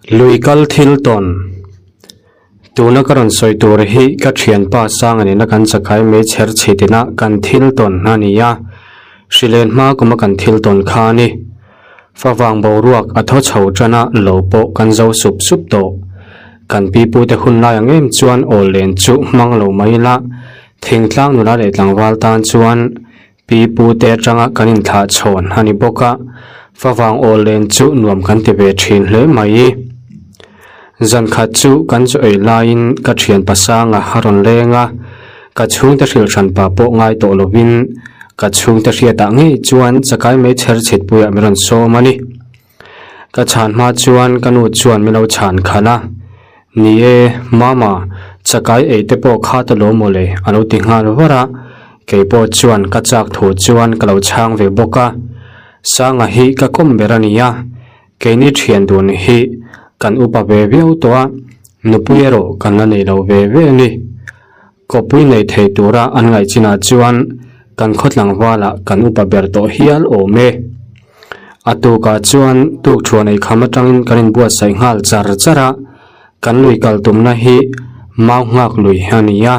Lui kal thil tawn. Tuna ka rawn sawi tur hi ka thianpa Sanga nena kan chakai mai chher chhitina kan thil tawn a ni a, hrilen hma kuma kan thil tawn kha a ni. Favang boruak a thaw chho tan a, lo pawh kan zo sup sup tawh. Kan pipute hun lai ang em chuan awl len chu hmang lo mai ila, thingtlang nula leh tlangval tan chuan Pi pu te atanga kan inthlah chhawn a ni bawk a, favang awl len chu nuam kan ti ve thin hle mai. Zan khat chu kan chaw ei laiin ka thian pasanga a rawn leng a, ka chhungte hrilh hran pa pawh ngai tawh lovin ka chhungte hriatah ngei chuan chakai mai chher chhitpuiah min rawn sawm a ni. Ka chhan hma chuan ka nu chuan min lo chhan khalh a, Ni e, Mama, chakai ei te pawh kha ta lo mawle a lo ti nghal var a, kei pawh chuan ka chak thu chuan ka lo chhang ve bawk a. Sanga hi ka kawm ber a nia, keini thian dun hi kan upa ve viau tawh a, nupui erawh kan la nei lo ve ve a ni. Kawpui nei thei tura an ngaih chinah chuan kan khaw tlangvalah kan upa ber tawh hial awm e. A tukah chuan tukthuan ei kham atangin kan inbuatsaih nghal char char a, kan lui kal tumna hi mau nghak lui a ni a,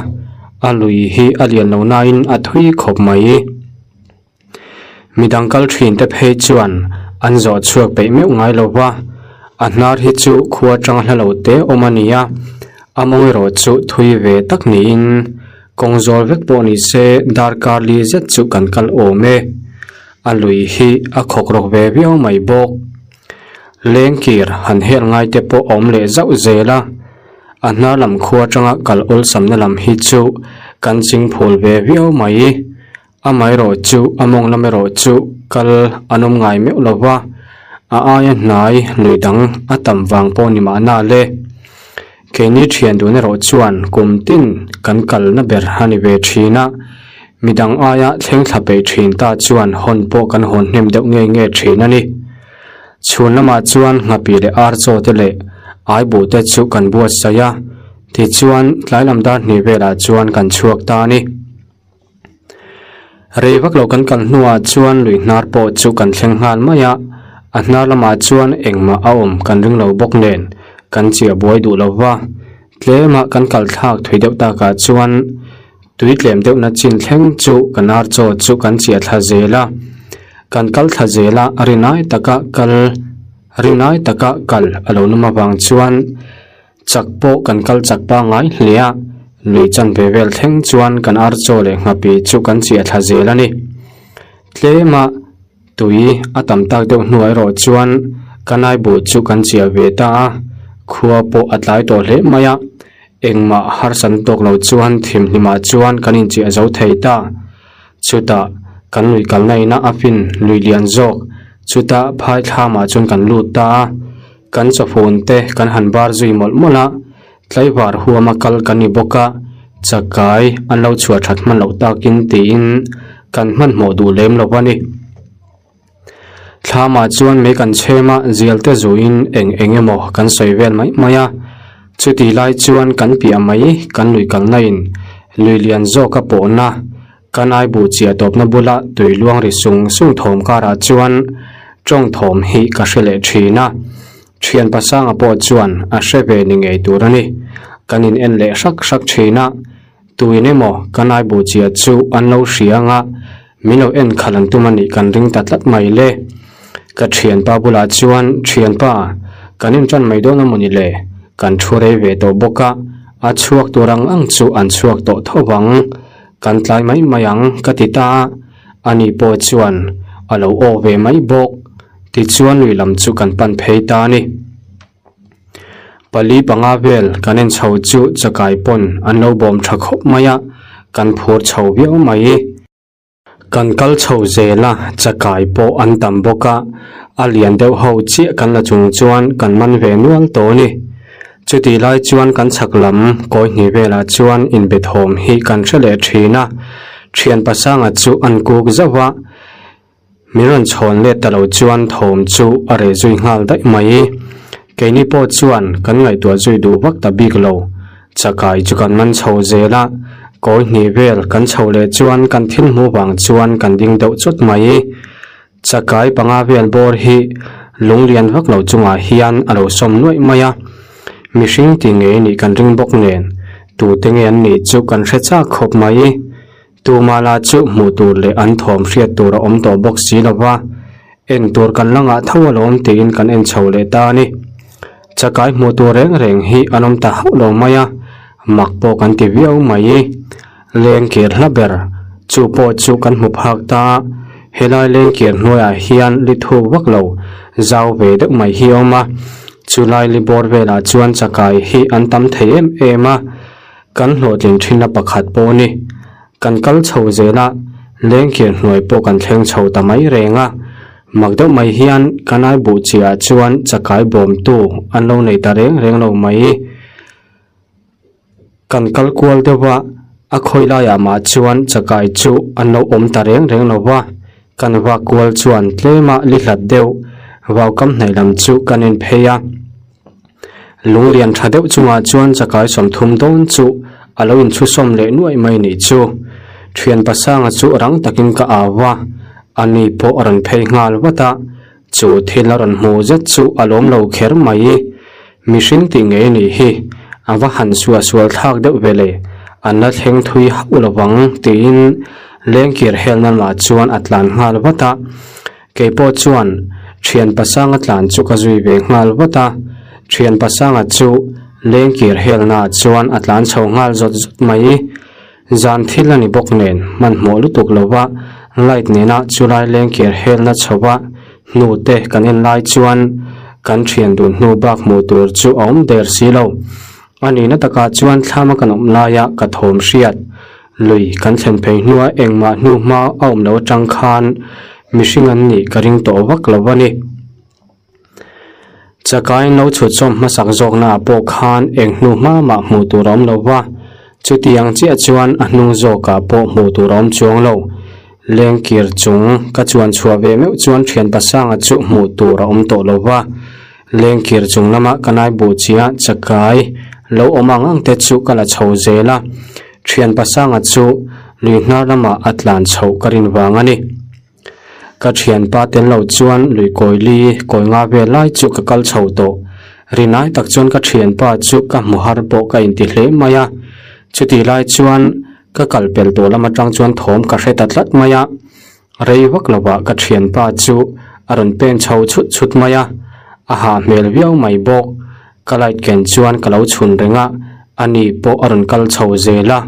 a lui hi a lian lo nain a thui khawp mai. Midang kal thin te phei chuan an zawh chhuak peih meuh ngai lo va, a hnar hi chu khua tang hla lo te awm a ni a, a mawng erawh chu thui ve tak niin kawng zawl vek pawh ni se darkar li zet chu kan kal awm e. A lui hi a khawk rawk ve viau mai bawk. Lengkir han hel ngai te pawh a awm leh zauh zel a, a hnar lam khua tanga kal awlsamna lam hi chu kan ching phul ve viau mai. Amaherawh chu a mawng lam erawh chu kal an awm ngai meuh lo va, a aia hnai lui dang a tam vang pawh ni mahna le. Keini thian dun erawh chuan kum tin kan kalna ber a ni ve thin a, midang aia thleng thla peih thin ta chuan hawn pawh kan hawn hnem deuh nge nge thin a ni. Chhun lamah chuan nghapi leh ar chaw te leh aibuh te chu kan buatsaih a, tichuan tlai lam dar hnih velah chuan kan chhuak ta a ni. Rei vak lo kan kal hnuah chuan lui hnar pawh chu kan thleng nghal mai a, a hnar lamah chuan engmah a awm kan ring lo bawk nen kan chiah buai duh lo va, tlema kan kal thlak thui deuh takah chuan tui tlem deuhna chin thleng chu kan ar chaw chu kan chiah thla zel a, kan kal thla zel a rinai taka kal rinai taka kal a lo nawm avang chuan. Chak pawh kan kal chak pangngai hle a, lui chan ve vel thleng chuan kan ar chaw leh nghapi chu kan chiah thla zel a ni. Tlema tui a tam tak deuh hnuai erawh chuan kan aibuh chu kan chiah ve ta a, khua pawh a tlai tawh hle mai a, engmah harsan tawk lo chuan thimhlimah chuan kan inchiah zo thei ta. Chutah kan lui kalna inah a fin lui lian zawk, chutah phai thlamah chuan kan lut ta a. Kan chawfun te kan han bar zui mawlh mawlh a, tlaivar huama kal kan ni bawk a, chakai an lo chhuah that hman loh takin tiin kan hmanhmawh duh lem lo a ni. Thlamah chuan mei kan chhem a, zial te zuiin eng eng emaw kan sawi vel mai mai a, chuti lai chuan kan piah mai kan lui kalna in lui lian zawk a pawhna Kan aibuh chiah tawpna bula tui luang ri sung sung thawm karah chuan tawng thawm hi ka hre leh thin a, thian pasanga pawh chuan a hre ve ni ngei tur a ni. Kan in en leh hrak hrak thin a, tuin emaw kan aibuh chiah chu an lo hria anga min lo en khalh an tum a nih kan ring ta tlat mai le. Ka thianpa bulah chuan, Thianpa, kan intan mai dawn a maw ni le? Kan thu rei ve tawh bawk a, a chhuak tur ang ang chu an chhuak tawh tho vang. Kan tlai mai mai ang ka ti ta a, ani pawh chuan a lo aw ve mai bawk. Tichuan lui lam chu kan pan phei ta a ni. Pali panga vel kan en chho chu chakai pawn an lo bawm tha khawp mai a, kan phur chho viau mai. Kan kal chho zel a, chakai pawh an tam bawk a, a lian deuh ho chiah kan la chung chuan kan man ve nual tawh a ni. Chutih lai chuan kan chhak lam kawi hnih velah chuan inbe thawm hi kan hre leh thin a, thian pasanga chu an kuk zauh a, min rawn chhawn let ta lo chuan thawm chu a reh zui nghal daih mai. Keini pawh chuan kan ngaihtuah zui duh vak ta bik lo, chakai chu kan man chho zel a, kawi hnih vel kan chho leh chuan kan thil hmuh vang chuan kan ding deuh chawt mai. Chakai panga vel bawr hi. Lung lian vak lo chungah hian a lo sawm nuaih mai a, mihring ti ngei nih kan ring bawk nen tute nge an nih chu kan hre chak khawp mai. Tumah lah chu hmuh tur leh an thawm hriat tur a awm tawh bawk si lo va, en tur kan la ngah tho alawm tiin kan en chho leh ta a ni. Chakai hmuh tur reng reng hi an awm ta hauh lo mai a, mak pawh kan ti viau mai. Lengkir hla ber chu pawh chu kan hmu phak ta, helai lengkir hnuaiah hian li thuk vak lo zau ve deuh mai hi a awm a, chulai li bawr velah chuan chakai hi an tam thei em em a, Kan hlawhtlin thinna pakhat pawh a ni. Kan kal chho zel a, lengkir hnuai pawh kan thleng chho ta mai reng a. Mak deuh mai hian kan ai buh chiah ah chuan chakai bawmtu an lo nei ta reng reng lo mai. Kan kal kual deuh a, a khawi laiah mah chuan chakai chu an lo awm ta reng reng lo va. Kan vak kual chuan tlema li hlat deuh vaukam hnaih lam chu kan en phei a. Lunglian tha deuh chungah chuan chakai 30 dawn chu a lo inchhusawm leh nuaih mai nih chu. Thian pasanga chu rang takin ka au a, a ni pawh a rawn phei nghal vat a, chu thil a rawn hmu zet chu a lawm lo kher mai. Mihring tih ngei nih hi a va han suah sual thlak deuh ve le, an la thleng thui hauh lovang tiin lengkir helna lamah chuan a tlan nghal vat a. Kei pawh chuan thian pasanga tlan chu ka zui ve nghal vat a, thian pasanga chu lengkir helnaah chuan a tlan chho nghal zawt zawt mai. Zan thil a ni bawk nen hmanhmawh lutuk lova light nena chulai lengkir helna chhova hnute kan en lai chuan kan thian dun hnu bak hmuh tur chu a awm der si lo. A nihna takah chuan thlama kan awm laia ka thawm hriat Lui kan thlen phei hnua engmah hnu hma a awm lo atang khan mihring an nih ka ring tawh vak lo a ni. Chakai no chhut sawm hmasak zawkna ah pawh khan eng hnu hma mah hmuh tur a awm lo va, chutiang chiah chuan a hnung zawkah pawh hmuh tur a awm chuang lo. Lengkir chung ka chuan chhuah ve meuh chuan thian pasanga chu hmuh tur a awm tawh lo va, Lengkir chung lama ka nai buh chiah chakai lo awm ang ang te chu ka la chho zel a, thian pasanga chu lui hnar lamah a tlan chhoh ka rin vang a ni. Ka thianpa tel lo chuan lui kawi li kawi nga vel lai chu ka kal chho tawh. Rinai tak chuan ka thianpa chu ka hmu har pawh ka inti hle mai a, chutih lai chuan ka kal pel tawh lam atang chuan thawm ka hre ta tlat mai a. Rei vak lovah ka thianpa chu a rawn pen chho chhut chhut mai a, a hah hmel viau mai bawk. Ka light ken chuan ka lo chhun reng a, ani pawh a rawn kal chho zel a,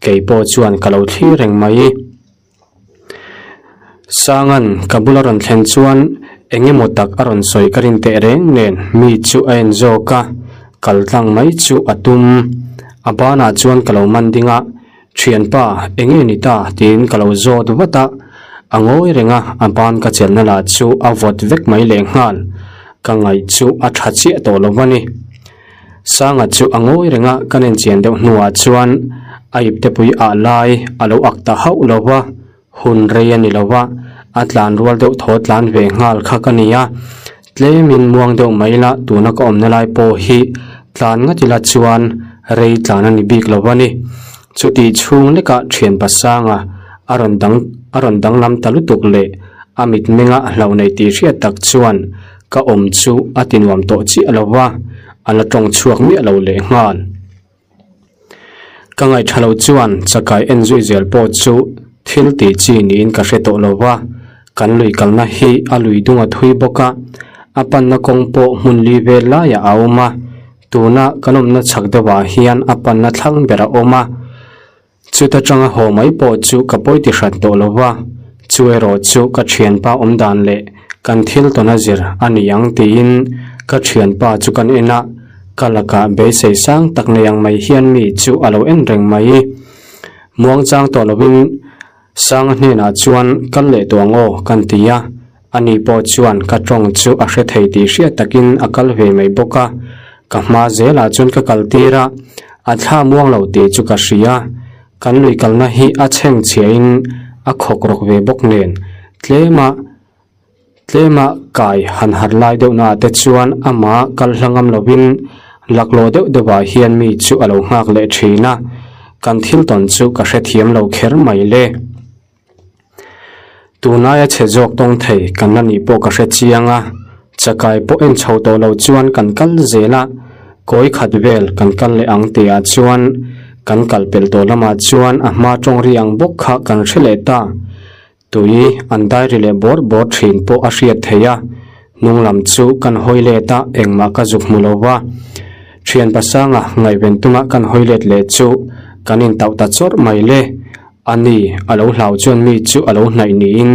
kei pawh chuan ka lo thlir reng mai. Sanga'n ka bula rawn thlen chuan eng emaw tak a rawn sawi ka rin teh reng nen mi chu a en zawk a, kal tlang mai chu a tum. A banah chuan ka lo man ding a. Thianpa, enge ni ta? tiin ka lo zawt vat a, a ngawi reng a, a ban ka chelhna lah chu a vawt vek mai lehnghal. Ka ngaih chu a tha chiah tawh lo va ni. Sanga chu a ngawi reng a, ka nen chian deuh hnuah chuan a iptepui ah lai a lo ak ta hauh lo va, hun rei a ni lo va, a tlan rual deuh thaw tlan ve nghal kha ka ni a, tlemin muang deuh mai la tuna ka awmna lai pawh hi tlan ngat ila chuan rei tlan a ni bik lo a ni. Chutih chhung lekah thian pasanga a rawn dang a rawn danglam ta lutuk leh a mitmenga a hlauh nei tih hriat tak chuan ka awm chu a ti nuam tawh chiah lo va, a la tawng chhuak miah lo lehnghal. Ka ngaihṭha lo chuan chakai en zui zel pawh chu thil tih chi niin ka hre tawh lo va, kan lui kalna hi a lui dung a thui bawk a, a panna kawng pawh hmun li vel laiah a awm a, tuna kan awmna chhak deuhah hian a panna thlang ber a awm a. Chuta tanga haw mai pawh chu ka pawi ti hran tawh lo va, chu erawh chu ka thianpa awm dan leh kan thil tawn a zir a ni ang tiin ka thianpa chu kan en a, ka lakah beisei sang tak nei ang mai hian mi chu a lo en reng mai. Muangchang tawh lovin Sanga hnenah chuan kal leh tawh ang aw kan ti a, ani pawh chuan ka tawng chu a hre thei tih hriat takin a kal ve mai bawk a, ka hma zelah chuan ka kal tir a, a thla muang lo tih chu ka hria, kan lui kalna hi a chheng chhiahin a khawk rawk ve bawk nen tlema tlema kai han har lai deuh naah te chuan amah kal hla ngam lovin laklawh deuh deuhah hian mi chu a lo nghak leh thin a, kan thil tawn chu ka hrethiam lo kher mai le. Tunlaia chhe zawk tawng thei kan la nih pawh ka hre chiang a. Chakai pawh en chho tawh lo chuan kan kal zel a, kawi khat vel kan kal leh ang tihah chuan kan kal pelh tawh lamah chuan a hma tawng ri ang bawk kha kan hre leh ta. Tui an dai ri leh bawr bawr thin pawh a hriat theih a, hnung lam chu kan hawi let a engmah ka zuk hmu lo va. Thian pasanga ngaihven tuma kan hawi let leh chu kan intauh ta chawrh mai le. A ni, a lo hlau chuan mi chu a lo hnaih niin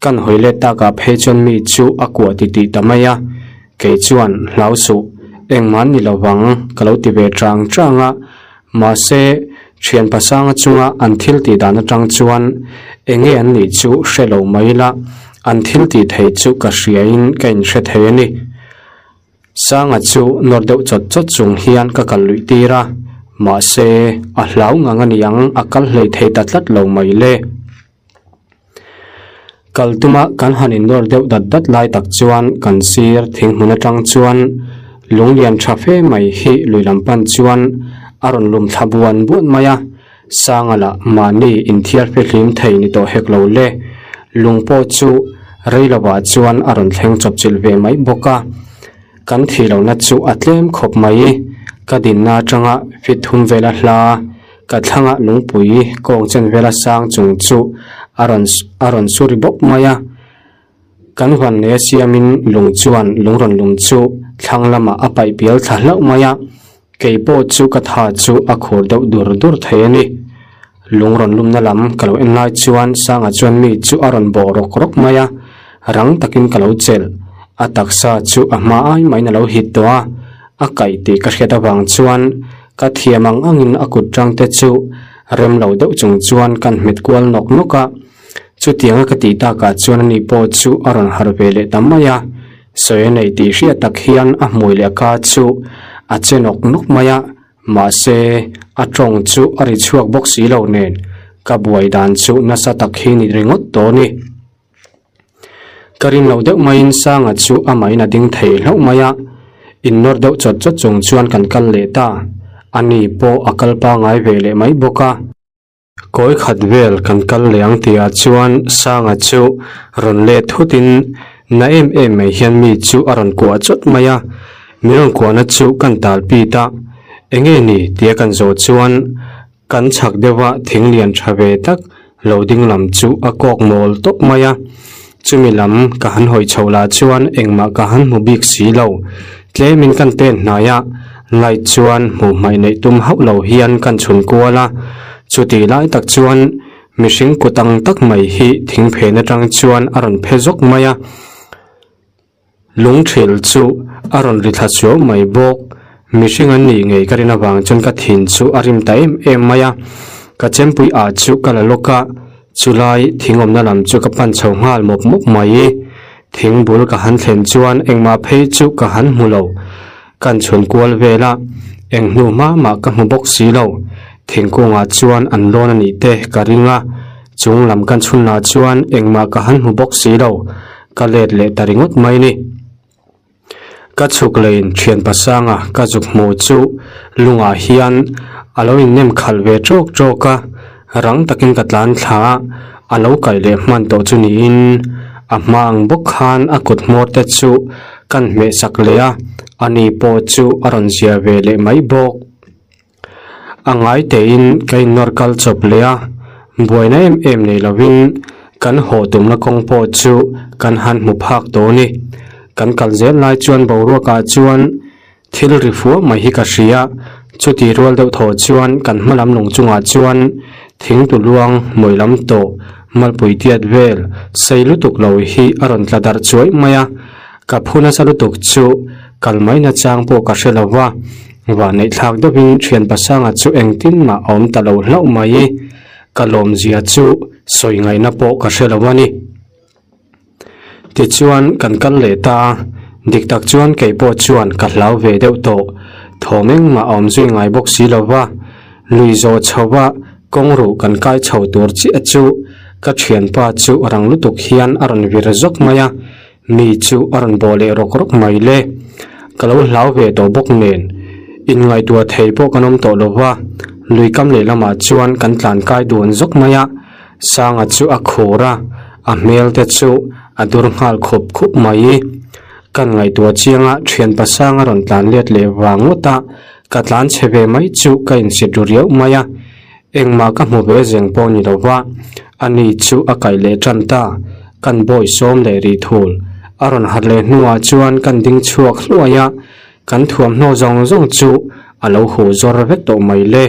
kan hawi let takah phei chuan mi chu a kuah titih ta mai a, kei chuan hlau suh, engmah ni lo vang ka lo ti ve chang chang a, mahse thian pasanga chunga an thil tih dan atang chuan enge an nih chu hre lo mai ila, an thil tih theih chu ka hriain ka inhre thei a ni. Sanga chu nawr deuh chawt chawt chung hian ka kal luih tir a, mahse a hlau ngang a niang a kal hlei thei ta tlat lo mai le. Kal tuma kan han innawr deuh dat dat lai tak chuan kan sir thing hmun atang chuan lunglian tha fe mai hi lui lam pan chuan a rawn lum thla buan buan mai a, Sanga lah mahni inthiar fihlim thei ni tawh hek lo le. Lung pawh chu rei lovah chuan a rawn thleng chawp chilh ve mai bawk a. Kan thih lohna chu a tlem khawp mai. Ka dinna atanga fit thum vela hla, ka thlangah lungpui kawng chen vela sang chung chu a rawn a rawn su ri bawk mai a. Kan huan leh siamin lung chuan lung rawn lum chu thlang lamah a paih pial thla hlauh mai a. Kei pawh chu ka tha chu a khur deuh dur dur thei a ni. Lung rawn lumna lam ka lo en lai chuan Sanga chuan mi chu a rawn bawh rawk rawk mai a, rang takin ka lo chelh. A taksa chu a hma ai maiin a lo hit tawh a, a kaih tih ka hriat avang chuan ka thiam ang angin a kut tangte chu rem lo deuh chung chuan kan hmet kual nawk nawk a. Chutianga ka tih takah chuan ani pawh chu a rawn harh ve leh ta mai a. Sawi a nei tih hriat tak hian a hmui leh a ka chu a che nawk nawk mai a, mahse a tawng chu a ri chhuak bawk si lo nen ka buai dan chu nasa tak hi ni ringawt tawh a ni. Ka rin loh deuh maiin Sanga chu amahin a ding thei hlauh mai a, innawr deuh chawt chawt chung chuan kan kal leh ta, ani pawh a kal pangai ve leh mai bawk a. Kawi khat vel kan kal leh ang tihah chuan Sanga chu rawn let thutin na em em mai hian mi chu a rawn kuah chawt mai a, min rawn kuahna chu kan tal pit a, enge ni tia kan zawh chuan kan chhak deuha thing lian tha ve tak lo ding lam chu a kawk mawl tawp mai a, chumi lam ka han hawi chhoh lah chuan engmah ka han hmu bik si lo, tlemin kan pen hnai a. Light chuan hmuh hmaih neih tum hauh lo hian kan chhun kual a, chutih lai tak chuan mihring kut ang tak mai hi thing phen atang chuan a rawn phe zawk mai a, lungthil chu a rawn ri thla suau mai bawk. Mihring an nih ngei ka rin avang chuan ka thin chu a rim ta em em mai a, ka chempui ah chu ka la lawk a, chulai thing awmna lam chu ka pan chho nghal mawp mawp mai. Thing bul ka han thlen chuan engmah phei chu ka han hmu lo. Kan chhun kual vel a, eng hnu hma mah ka hmu bawk si lo. Thingkungah chuan an lawn a nih te ka ring a, chung lam kan chhun lah chuan engmah ka han hmu bawk si lo, ka let leh ta ringawt mai ni. Ka chhuk leiin thian pasanga ka zuk hmu chu lungah hian a lo innem khalh ve tawk tawk a, rang takin ka tlan thla a, a lo kaih leh hman tawh chu niin a hma ang bawk khan a kut hmawr te chu kan hmeh sak leh a, ani pawh chu a rawn zia ve leh mai bawk. A ngai tein ka innawr kal chawp leh a, buaina em em nei lovin kan haw tumna kawng pawh chu kan han hmu phak tawh a ni. Kan kal zel lai chuan boruakah chuan Thil ri fuah mai hi ka hria, chuti rual deuh thaw chuan kan hma lam lung chungah chuan thing tu luang mawih lam tawh malpui tiat vel sei lutuk lo hi a rawn tla darh chuai mai a, ka phu nasa lutuk chu kal mai nachang pawh ka hre lo va, vahneih thlak deuhin thian pasanga chu engtin mah a awm ta lo hlauh mai, ka lawmzia chu sawi ngaihna pawh ka hre lo a ni. Tichuan kan kal leh ta a, dik tak chuan kei pawh chuan ka hlau ve deuh tawh. Thawm engmah a awm zui ngai bawk si lo va, lui zawh chho a kawng ruh kan kai chho tur chiah chu ka thianpa chu rang lutuk hian a rawn vir zawk mai a, mi chu a rawn bawh leh rawk rawk mai le. Ka lo hlau ve tawh bawk nen, inngaihtuah thei pawh kan awm tawh lo va, lui kam lehlamah chuan kan tlan kai dun zawk mai a. Sanga chu a khur a, a hmel te chu a dur nghal khup khup mai. Kan ngaihtuah chiang a, thianpa sang a rawn tlan let leh vang ngawt a, ka tlan chhe ve mai chu ka insit ru riauh mai a. Engmah ka hmu ve zeng pawh ni lo va, ani chu a kaih leh tan ta. Kan bawi sawm leh rih thul. A rawn harh leh hnuah chuan kan ding chhuak hluai a, kan thuamhnaw zawng zawng chu a lo huh zawr vek tawh mai le.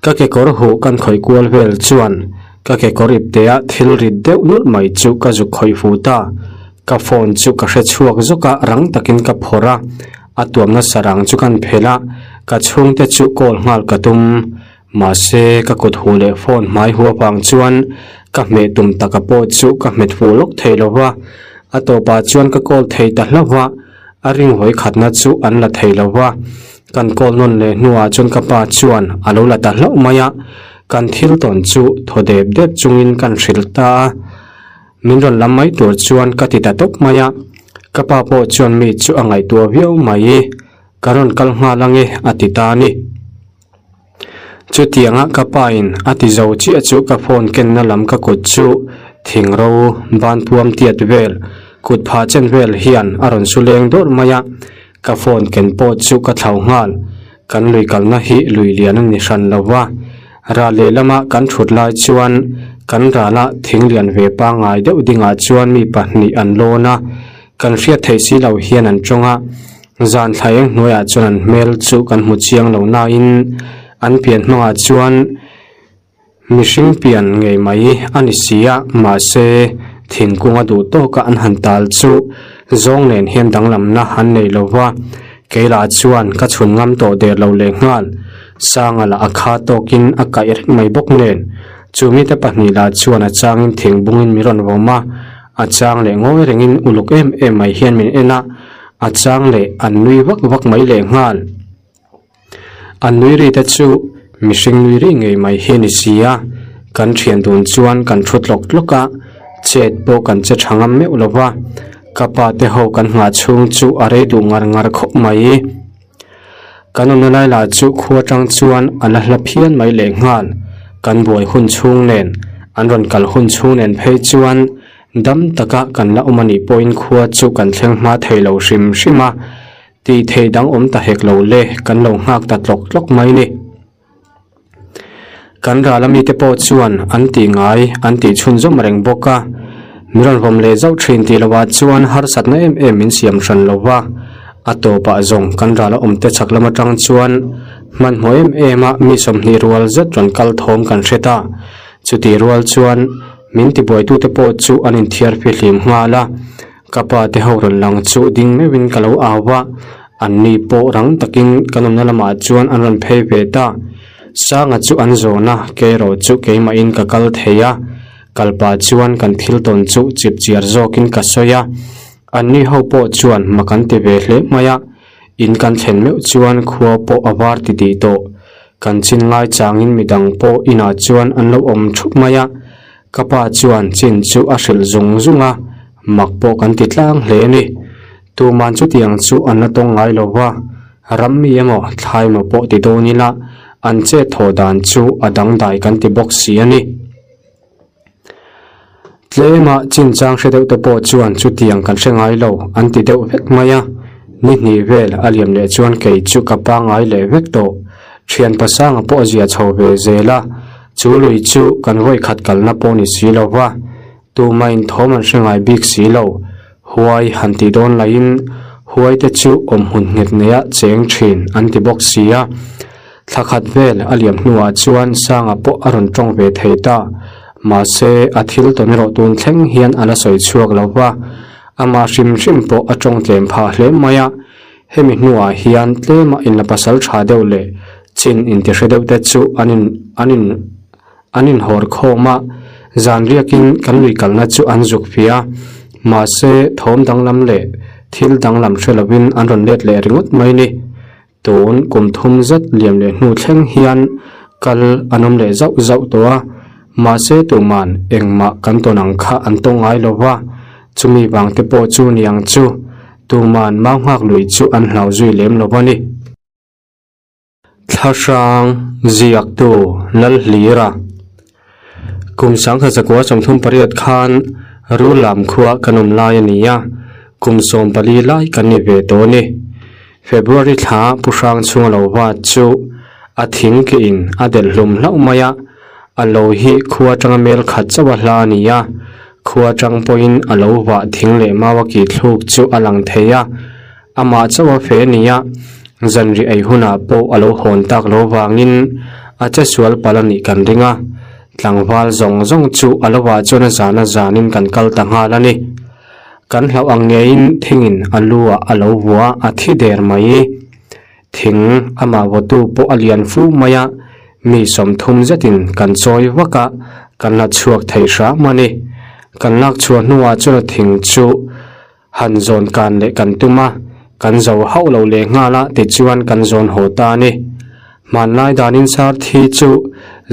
Ka kekawr huh kan khawih kual vel chuan ka kekawr iptea thil rit deuh nulh mai chu ka zuk khawih fu ta. Ka phone chu ka hre chhuak zawk a, rang takin ka phawrh a, a tuamna sarang chu kan phelh a, ka chhungte chu call nghal ka tum. Mahse, ka kut huh leh phone hmai huh avang chuan ka hmeh tum taka pawh chu ka hmet fuh lawk thei lo va, a tawpah chuan ka call thei ta hlauh a. A ringhawi khatna chu an la thei lo va, kan call nawn leh hnuah chuan ka pa chuan a lo la ta hlauh mai a, kan thil tawn chu thaw dep dep chungin kan hrilh ta a, min rawn lam mai tur chuan ka ti ta tawp mai a, ka pa pawh chuan mi chu a ngaihtuah viau mai, ka rawn kal nghal ange a ti ta a ni. Chutianga ka pa in a ti zo chiah chu ka phone kenna lam ka kut chu thing ro ban puam tiat vel kut phah chen vel hian a rawn su leng dawrh mai a, ka phone ken pawh chu ka thlau nghal. Kan lui kalna hi lui lian a ni hran lo va, ral lehlama kan thut lai chuan kan rala thing lian ve pangngai deuh dingah chuan mi pahnih an lawn a, kan hriat theih si lo hian an tawng a. Zan thla eng hnuaiah chuan an hmel chu kan hmu chiang lo nain an pian hmangah chuan mihring pian ngei mai a ni si a, mahse thingkung a duh tawka an han tal chu zawng nen hian danglamna an nei lo va, kei lah chuan ka chhun ngam tawh der lo lehnghal. Sanga lah a kha tawkin a kaih reng mai bawk nen, chu mite pahnih lah chuan a changin thingbungin mi rawn vawm a, a chang leh ngawi rengin uluk em em mai hian min en a, A chang leh an nui vak vak mai leh nghal. An nui ri te chu mihring nui ri ngei mai hi a ni si a, kan thian dun chuan kan thu tlawk tlawk a, chet pawh kan che tha ngam meuh lo va, ka pa te ho kan nghah chhung chu a rei duh ngar ngar khawp mai. Kan awmna lai lah chu khua tang chuan a la hla phian mai leh nghal, kan buai hun chhung nen, an rawn kal hun chhung nen phei chuan Dam taka kan la awm a nih pawhin khua chu kan thleng hma thei lo hrim hrim a, tih thei dang awm ta hek lo le, kan lo nghak ta tlawk tlawk mai ni. Kan ral a mite pawh chuan an tih ngai an tih chhunzawm reng bawk a, min rawn vawm leh zauh thin tih lovah chuan harsatna em em min siam hran lo va, a tawpah zawng kan ral a awmte chhak lam atang chuan hmanhmawh em em a mi 20 rual zet rawn kal thawm kan hre ta, chutih rual chuan Min tibuaitute pawh chu an inthiar fihlim nghal a, ka pa te ho rawn lang chu ding meuhin ka lo au a, anni pawh rang takin kan awmna lamah chuan an rawn phei ve ta. Sanga chu an zawn a, keerawh chu keimahin ka kal thei a, kalpa chuan kan thil tawn chu chipchiar zawkin ka sawi a, anni ho pawh chuan mak an ti ve hle mai a, in kan thlen meuh chuan khua pawh a var ti tih tawh. Kan chin ngai changin midang pawh inah chuan an lo awm thup mai a, ka pa chuan chin chu a hrilh zung zung a, mak pawh kan ti tlang hle a ni. Tuman chutiang chu an la tawng ngai lo va, ram mi emaw thlai emaw pawh ti dawn ila an chet thawh dan chu a dangdai kan ti bawk si a ni. Tlema chinchang hre deuh te pawh chuan chutiang kan hre ngai lo an ti deuh vek mai a, ni hnih vel a liam leh chuan kei chu ka pangngai leh vek tawh. Thian pasanga pawh a zia chho ve zel a, chu lui chu kan vawi khat kalna pawh ni si lo va, tumah in thawm an hre ngai bik si lo. Huai han tih dawn laiin huai te chu awm hmun nghet neia cheng thin an ti bawk si a. Thla khat vel a liam hnuah chuan Sanga pawh a rawn tawng ve thei ta. Mahse, a thil tawn erawh tun thleng hian a la sawi chhuak lo va, amah hrim hrim pawh a tawng tlem phah hle mai a. Hemi hnuah hian tlema inla pasal tha deuh leh chin intihre deuh te chu an in an in an inhawr khawm a, zan riakin kan lui kalna chu an zuk fia a. Mahse, thawm danglam leh thil danglam hre lovin an rawn let leh ringawt mai ni. Tun kum thum zet liam leh hnu thleng hian kal an awm leh zauh zauh tawh a, mahse tuman engmah kan tawn ang kha an tawng ngai lo va, chumi vang te pawh chu niang chu tuman mau nghak lui chu an hlau zui lem lo a ni. Thlahrang ziaktu Lalhlira Kum 1938 khan Rullam khua kan awm lai a ni a. Kum 14 lai kan ni ve tawh a ni. February thla Pu Hrang chhunga lo vat chu a thing ke in a delh hlum hlauh mai a, a lo hi khua atanga mel khat chauh a hla a ni a, khua atang pawhin a lo vah thing leh mau a kih thluk chu a lang thei a, amah chauh a fe a ni a, zanriah ei hunah pawh a lo hawn tak lo vangin a che sual palh a nih kan ring a, tlangval zawng zawng chu a lo ah chuan a zan a zanin kan kal ta nghal a ni. Kan hlauh ang ngeiin thingin a lu ah a lo vua a thi der mai. Thing amah vawtu pawh a lian fu mai a, mi 30 zetin kan chawi vak a, kan la chhuak thei hram a ni. Kan lak chhuah hnuah chuan a thing chu han zawn kan leh kan tum a, kan zo hauh lo leh nghal a tichuan kan zawn haw ta a ni. Hmanlai danin sar thi chu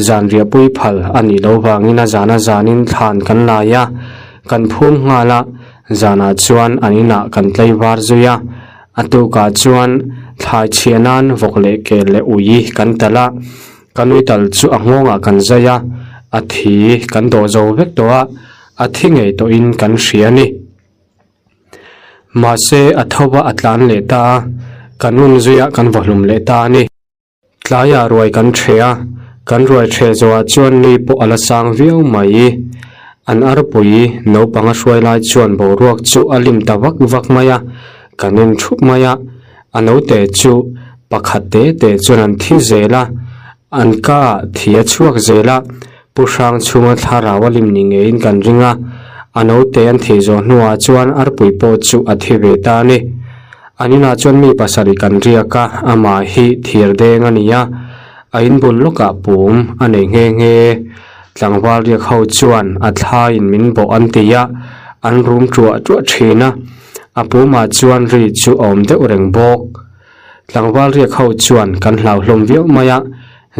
zan riahpui phal a nih loh vangin a zana zanin thlan kan lai a, kan phum nghal a, zanah chuan an inah kan tlei var zui a, a tukah chuan thlai chhiah nan vawk leh kel leh ui kan talh a, ka nui tal chu a nghawngah kan zai a, a thi kan dawh zo vek tawh a, a thi ngei tawhin kan hria a ni. Mahse a tho va a tlan leh ta a, kan un zuiah kan va hlum leh ta a ni. Tlaiah ruai kan ṭhe a, kan ruai ṭhe zawhah chuan nui pawh a la sang viau mai. An arpui naupang a hruai lai chuan boruak chu a lim ta vak vak mai a, kan en ṭhup mai a, a naute chu pakhat te te chuan an thi zel a, an ka ah thi a chhuak zel a, Pu Hrang chhunga thlarau a lim ni ngeiin kan ring a, a naute an thih zawh hnuah chuan arpui pawh chu a thi ve ta a ni. An inah chuan mi pasarih kan riak a, amah hi thir deng a ni a, a inbul lawkah pum a nei nghe nghe. Tlangval riak ho chuan a thlaiin min bawh an ti a, an rum ṭuah ṭuah ṭhin a, a pumah chuan ri chu a awm deuh reng bawk. Tlangval riak ho chuan kan hlauhlawm viau mai a,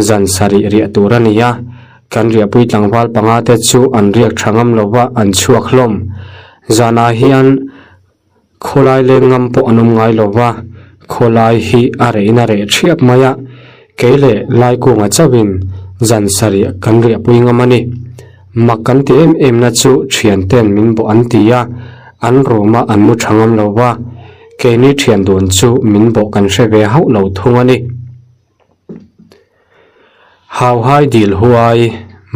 zan sarih riah tur a ni a, kan riahpui tlangval panga te chu an riak tha ngam lo va, an chhuak hlawm. Zanah hian khawlai leng ngam pawh an awm ngai lo va, khawlai hi a rehin a reh thiap mai a, kei leh Laikunga chauhin zan sarih kan riahpui ngam a ni. Mak kan ti em em na chu thian ten min bawh an ti a, an room-a an mu tha ngam lo va, keini thian dun chu min bawh kan hre ve hauh lo thung a ni. Hauhai dil huai,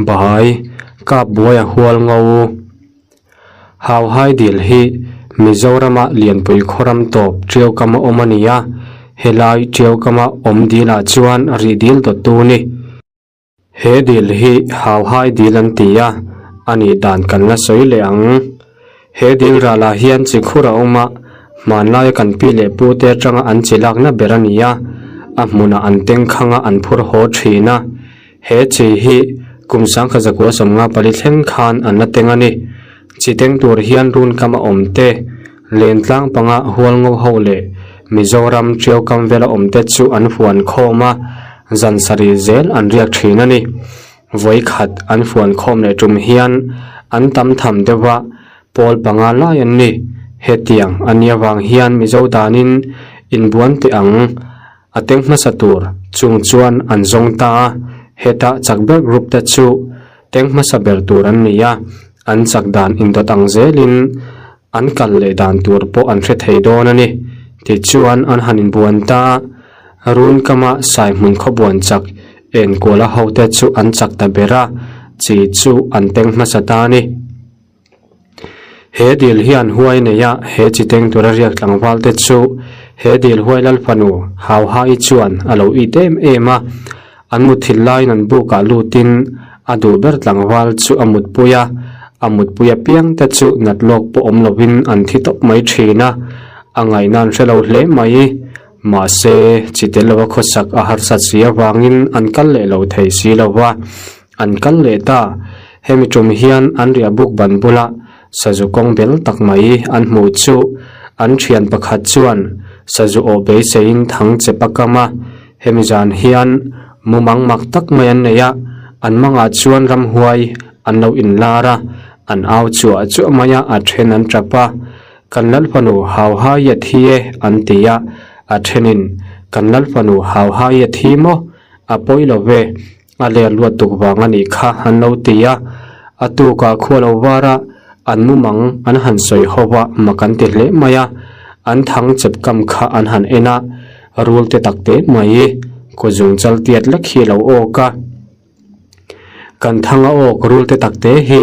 Bahai, kap buai a hual ngo. Hauhai dil hi Mizorama Lianpui khawram tawp Tiaukama awm a ni a, helai Tiaukama awm dilah chuan rih dil dawttu a ni. He dil hi Hauhai dil an ti a, a nih dan kan la sawi leh ang. He dil ralah hian chi khur a awm a, hmanlaia kan pi leh pu te atanga an chi lakna ber a ni a, a hmunah an tengkhang a an phur haw thin a. He chi hi kum 1954 thleng khan an la teng a ni. Chi teng tur hian run kam a awm te, Lentlang panga Hualngo ho leh Mizoram Tiaukam vela awm te chu an fuan khawm a, zan sarih zel an riak thin a ni. Vawi khat an fuan khawm leh tum hian an tam tham deuh a, pawl panga lai an ni. Hetiang a nia vang hian Mizo danin inbuan teh ang a teng hmasa tur chung chuan an zawng ta a, heta chak ber group te chu teng hmasa ber tur an ni a, an chak dan indawt ang zelin An kal leh dan tur pawh an hre thei dawn a ni. Tichuan an han inbuan ta a, run kama Saihmun khawbuan chak enkuala hote chu an chak ta ber a, chi chu an teng hmasa ta a ni. He dil hian huai nei a, he chi teng tura riak tlangval te chu he dil huai lal fanu Hauha-i chuan a lo it em em a, An mutthilh laiin an bukah lutin a duh ber tlangval chu a mutpui a, a mutpui apiang te chu nat lawk pawh awm lovin an thi tawp mai thin a, a ngaihna an hre lo hle mai. Mahse, chi tel lova khawsak a harsat si avangin an kal leh lo thei si lo va, an kal leh ta. Hemi tum hian an riah buk ban bula sazu kawng bel tak mai an hmuh chu an thian pakhat chuan sazu awh beiseiin thang chep a kam a, Hemi zan hian mumang mak tak mai an nei a, an mangah chuan ramhuai an lo inlar a, an au chuah chuah mai a, a then an tap a, Kan Lalfanu Hauhai a thi e an ti a, a thenin Kan Lalfanu Hauhai a thi maw? A pawi lo ve, a ler luat tuk vang a nih kha an lo ti a, a tukah khua lo var a. An mumang an han sawi ho va, mak an ti hle mai a. An thang chep kam kha an han en a, rul te tak te mai kaw zung chal tiat lek hi a lo awk a. Kan thang a awk rul te tak te hi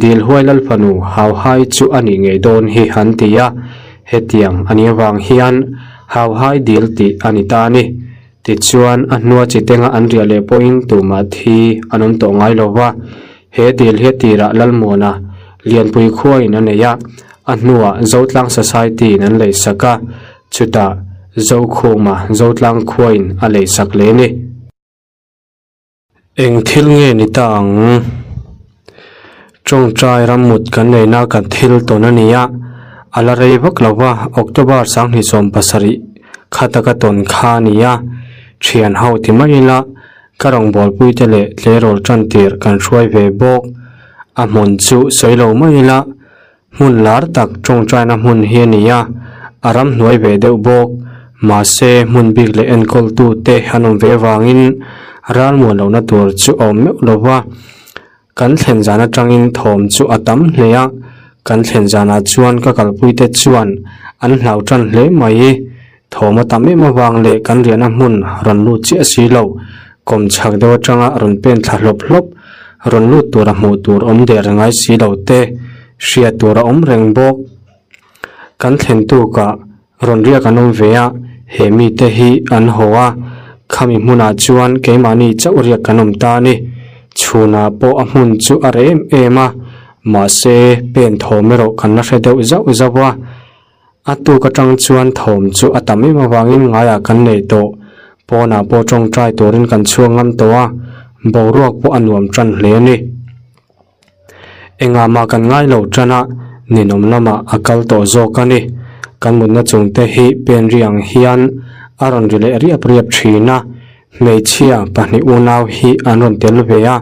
dil huai lal fanu hau hai chu a nih ngei dawn hi an ti a, hetiang a nih avang hian hau hai dil tih a ni ta a ni. Tichuan a hnua chi tenga an riah leh pawhin tumah thi an awm tawh ngai lo va, he dil hi a tirah Lalmuana Lianpui khuain a nei a, a hnuah Zotlang Society in an leisak a, chutah Zokhuma Zotlang khuain a leisak leh a ni. Eng thil nge ni ta ang? Tawngtai rammut kan neihna kan thil tawn a ni a, a la rei vak lo va, October 2017 kha taka tawn kha a ni a, thian ho ti mai ila ka rawngbawlpuite leh tleirawl tan tir kan hruai ve bawk. A hmun chu sawi lo mai ila Hmun lar tak tawngtaina hmun hi a ni a, a ramhnuai ve deuh bawk. Mahse, hmun bik leh enkawltu te an awm ve avangin ralmuan lohna tur chu a awm meuh lo va. Kan thlen zan atangin thawm chu a tam hle a, kan thlen zanah chuan ka kalpuite chuan an hlau tan hle mai. Thawm a tam em avang leh kan riahna hmun rawn lut chiah si lo, kawm chhak deuh atanga rawn pen thla hlawp hlawp, rawn lut tura hmuh tur awm der ngai si lo te hriat tur a awm reng bawk. Kan thlen tukah rawn riak an awm ve a, he mite hi an haw a, khami hmunah chuan keimahni chauh riak kan awm ta a ni. Chhunah pawh a hmun chu a reh em em a, mahse pen thawm erawh kan la hre deuh zauh zauh a. A tuk atang chuan thawm chu a tam em avangin ngaiah kan nei tawh. Pawnah pawh tawngtai turin kan chhuak ngam tawh a, boruak pawh a nuam tan hle a ni. Engah mah kan ngai lo tan a, ninawm lamah a kal tawh zawk a ni. Kan mutna chungte hi pen ri ang hian a rawn ri leh riap riap thin a, hmeichhia pahnih unau hi an rawn tel ve a,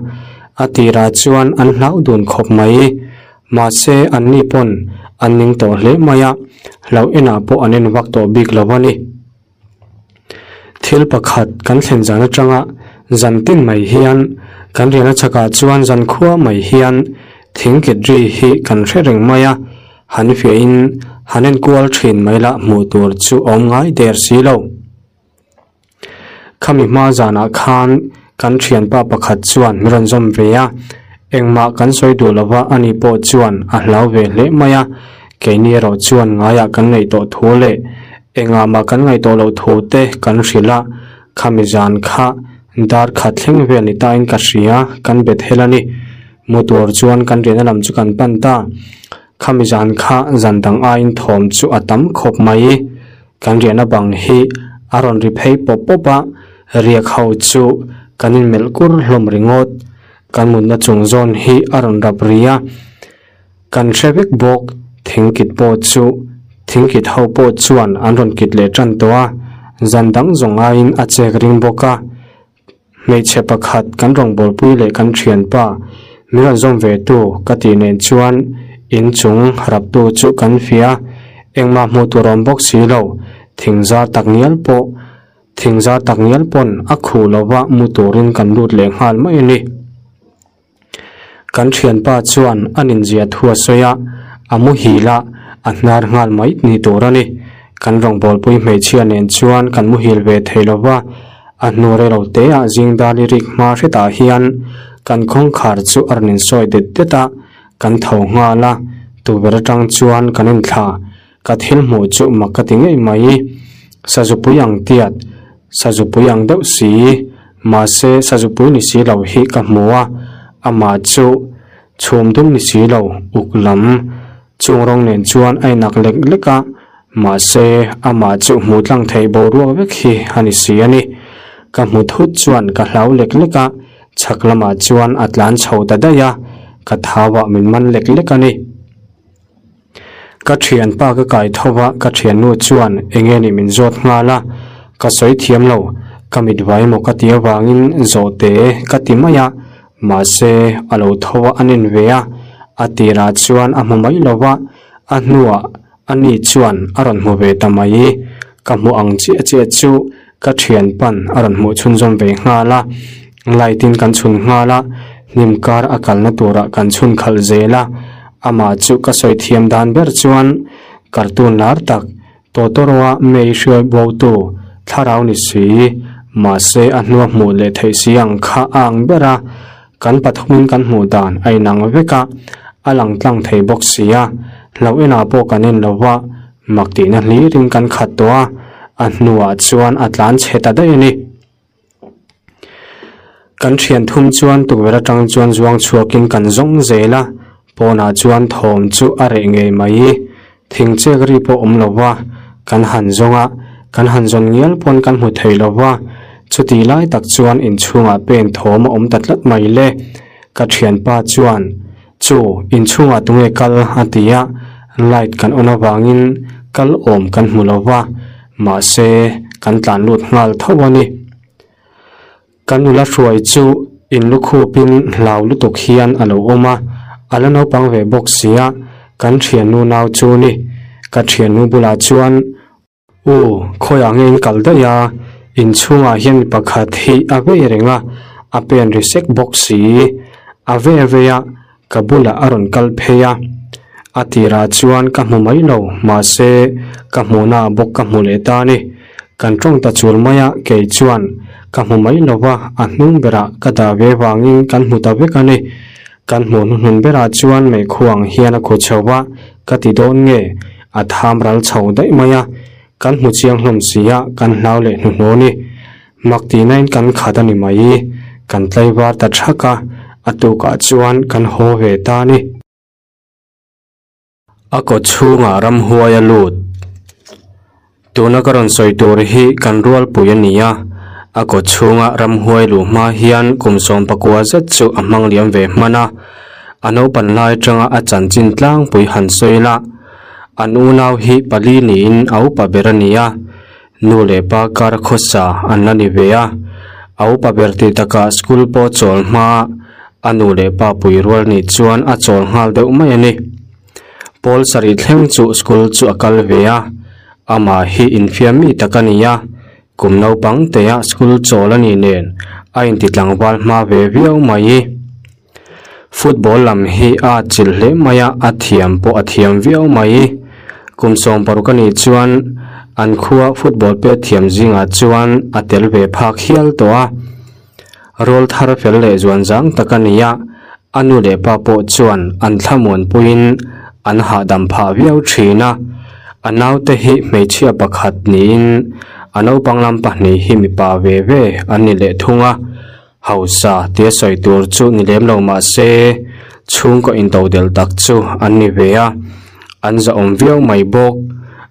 a tirah chuan an hlau dun khawp mai. Mahse, anni pawn an ning tawh hle mai a, hlauh enah pawh an en vak tawh bik lo a ni. Thil pakhat kan thlen zan atanga zan tin mai hian kan riahna chhakah chuan zan khua mai hian thing kit ri hi kan hre reng mai a, han fiahin han enkual thin mai lah hmuh tur chu awm ngai der si lo. Khami hma zanah khan kan thianpa pakhat chuan min rawn zawm ve a, engmah kan sawi duh lova ani pawh chuan a hlau ve hle mai a, keini erawh chuan ngaiah kan ngaih tawh thu leh engah mah kan ngaih tawh loh thu te kan hrilh a, khami zan kha dar khat thleng vel ni tain ka hria, kan bet hel a ni. Mu tur chuan kan riahna lam chu kan pan ta. Khami zan kha zan dang aiin thawm chu a tam khawp mai. Kan riahna bang hi a rawn ri phei pawp pawp a, riak ho chu kan inmelh kur hlawm ringawt. Kan mutna chung zawn hi a rawn rap ri a, kan hre vek bawk. Thing kit pawh chu thing kit ho pawh chuan an rawn kit leh tan tawh a, zan dang zawng aiin a chek ring bawk a. Hmeichhe pakhat kan rawngbawlpui leh kan thianpa min rawn zawm ve tu ka tih nen chuan inchung raptu chu kan fiah a, engmah hmuh tur awm bawk si lo, thingzar tak ngial pawh thingzar tak ngial pawn a khuh lova mu turin kan lut leh nghal mai a ni. Kan thianpa chuan a ninzia thu a sawi a, a muhil a, a hnar nghal mai ni tur a ni. Kan rawngbawlpui hmeichhia nen chuan kan muhil ve thei lo va, a hnu rei lo te ah zingdali rik hma hretah hian kan kawngkhar chu a rawn insawi det det a, kan tho nghal a, tuber atang chuan kan inthla. Ka thil hmuh chu mak ka ti ngei mai. Sazupui ang tiat, sazupui ang deuh si, mahse sazupui ni si lo hi ka hmu a, amah chu chhum dum ni si lo, uk lam chung rawng nen chuan a inak lek lek a, mahse amah chu hmuh tlang theih boruak vek hi a ni si a ni. Ka hmu thut chuan ka hlau lek lek a, chhak lamah chuan a tlan chho ta daih a, ka thauah min man lek lek a ni. Ka thianpa ka kai tho va, ka thiannu chuan eng nge nih min zawt nghal a, ka sawi thiam lo, ka mit vai maw ka ti avangin zawh te ka ti mai a, mahse a lo tho a an en ve a, a tirah chuan a hmu mai lo va, a hnuah a ni chuan a rawn hmu ve ta mai, ka hmuh ang chiah chiah chu ka thianpa'n a rawn hmuh chhunzawm ve nghal a, light in kan chhun nghal a, hnim kar a kalna turah kan chhun khalh zel a. Amah chu ka sawi thiam dan ber chuan cartoon lar tak Totoro-a mei hruai botu thlarau ni si, mahse a hnua hmuh leh theih si ang kha a ang ber a, kan pathumin kan hmuh dan a inang vek a, a lang tlang thei bawk si a, hlauh enah pawh kan en lo va, mak tihna hlirin kan khat tawh a, a hnuah chuan a tlan chhe ta daih a ni. Kan thian thum chuan tukverh atang chuan zuang chhuakin kan zawng zel a, pawnah chuan thawm chu a reh ngei mai. Thing chek ri pawh awm lo va, kan han zawng a, kan han zawn ngial pawn kan hmu thei lo va, chutih lai tak chuan inchhungah pen thawm a awm ta tlat mai le. Ka thianpa chuan, Chu, inchhungah tunge kal? a ti a, light kan on avangin kal awm kan hmu lo va, mahse kan tlan lut nghal tho a ni. Kan nula hruai chu in lukhupin hlau lutuk hian a lo awm a, a la naupang ve bawk sia, kan thiannu nau chu ni. Ka thiannu bulah chuan U, khawiah nge in kal daih a? Inchhungah hian mi pakhat hi a vei reng a, a pen ri sek bawk si. A ve a vei a, ka bulah a rawn kal phei a. A tirah chuan ka hmu mai lo, mahse ka hmuhna ah bawk ka hmu leh ta a ni. Kan tawng ta chul mai a, kei chuan ka hmu mai lo va, a hnung berah ka dah ve vangin kan hmu ta vek a ni. Kan hmuh hnuhnun berah chuan meikhuang hian a khu chho va, ka ti dawn nge? A tham ral chho daih mai a, kan hmu chiang hlawm si a, kan hlau leh hnuhnawh ni. Mak tihnain kan khat a ni mai, kan tlaivar ta thak a, a tukah chuan kan haw ve ta a ni. A kaw chhungah ramhuai a lut. Tuna ka rawn sawi tur hi kan rualpui a ni a, a kaw chhunga ramhuai luh hma hian kum 19 zet chu a hmang liam ve hman a, a naupan lai atanga a chanchin tlangpui han sawi la. An unau hi pali niin a upa ber a ni a, nu leh pa kar khawsa an la ni ve a, a upa ber tih takah school pawh chawl hma a nu leh pa pui rual nih chuan a chawl nghal deuh mai a ni. Pawl sarih thleng chu school chu a kal ve a, amah hi infiam mi tak a ni a, kum naupang tea school chawl a nih nen a inti tlangval hma ve viau mai. Football lam hi a atchilh hle mai a, a thiam pawh a thiam viau mai. Kum 60 a nih chuan an khua football pet thiam zingah chuan a tel ve phak hial tawh a. Rawl thar fel leh zuan zang tak a ni a, a nu leh pa pawh chuan an thlamuanpuiin an hahdam phah viau thin a. A naute hi hmeichhia pakhat niin a naupang lam pahnih hi mipa ve ve an ni leh thung a. Hausa tia sawi tur chu ni lem lo mah se chhungkaw intodelh tak chu an ni ve a, an zahawm viau mai bawk.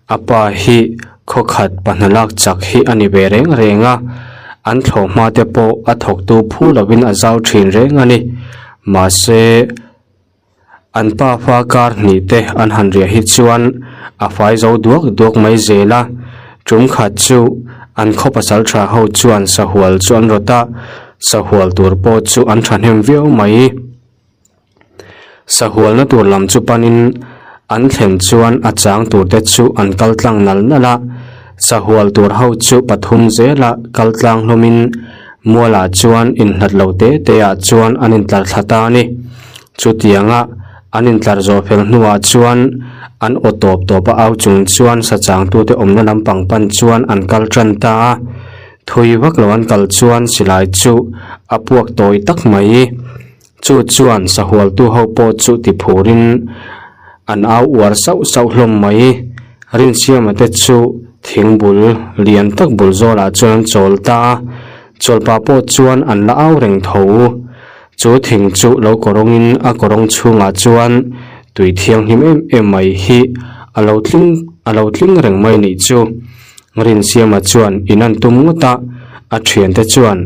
A pa hi Khawkhat pahna lak chak hi a ni ve reng reng a, an thlawh hma te pawh a thawktu phu lovin a zau thin reng a ni. Mahse, an pa fa kar hnih te an han riah hi chuan a fai zo duak duak mai zel a. Tum khat chu an khaw pasal tha ho chuan sahual chu an rawt a, sahual tur pawh chu an thahnem viau mai. Sahualna tur lam chu panin an thlen chuan a chang turte chu an kal tlang nal nal a, sahual tur ho chu pathum zela kal tlang hlawmin mualah chuan inhlat lo te te ah chuan an intlar thla ta a ni. Chutianga an intlar zawh fel hnuah chuan an aw tawp tawp a au chung chuan sachangtute awmna lampang pan chuan an kal tan ta a, thui vak lo an kal chuan silai chu a puak tawi tak mai. Chu chuan sahualtu ho pawh chu ti phurin an au uar sauh sauh hlawm mai. Rinsiama te chu thing bul lian tak bul zawlah chuan an chawl ta a, chawlpa pawh chuan an la au reng tho. Chu thing chu lo kawrawngin a kawrawng chhungah chuan tui thianghlim em em mai hi a lo tling a lo tling reng mai nih chu. Rinsiama chuan in an tum ngawt a, a thiante chuan,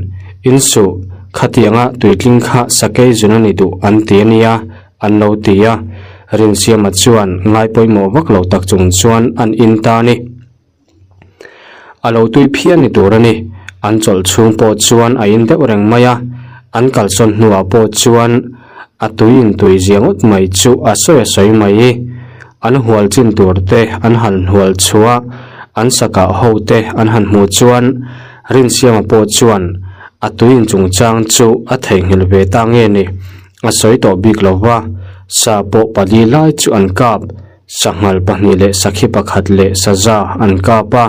In suh, khatianga tuitling kha sakei zun a ni duh an ti a nia, an lo ti a. Rinsiama chuan ngai pawimawh vak lo tak chung chuan an in ta a ni. A lo tui phian ni tur a ni. An chawlh chhung pawh chuan a in deuh reng mai a, an kalsawn hnuah pawh chuan a tui in tui zia ngawt mai chu a sawi a sawi mai. An hual chin tur te an han hual chhuah, an sakah ho te an han hmuh chuan Rinsiama pawh chuan a tui in chungchang chu a theihnghilh ve ta nge ni, a sawi tawh bik lo va. Sa pawh pali lai chu an kap. Sanghal pahnih leh sakhi pakhat leh saza an kap a,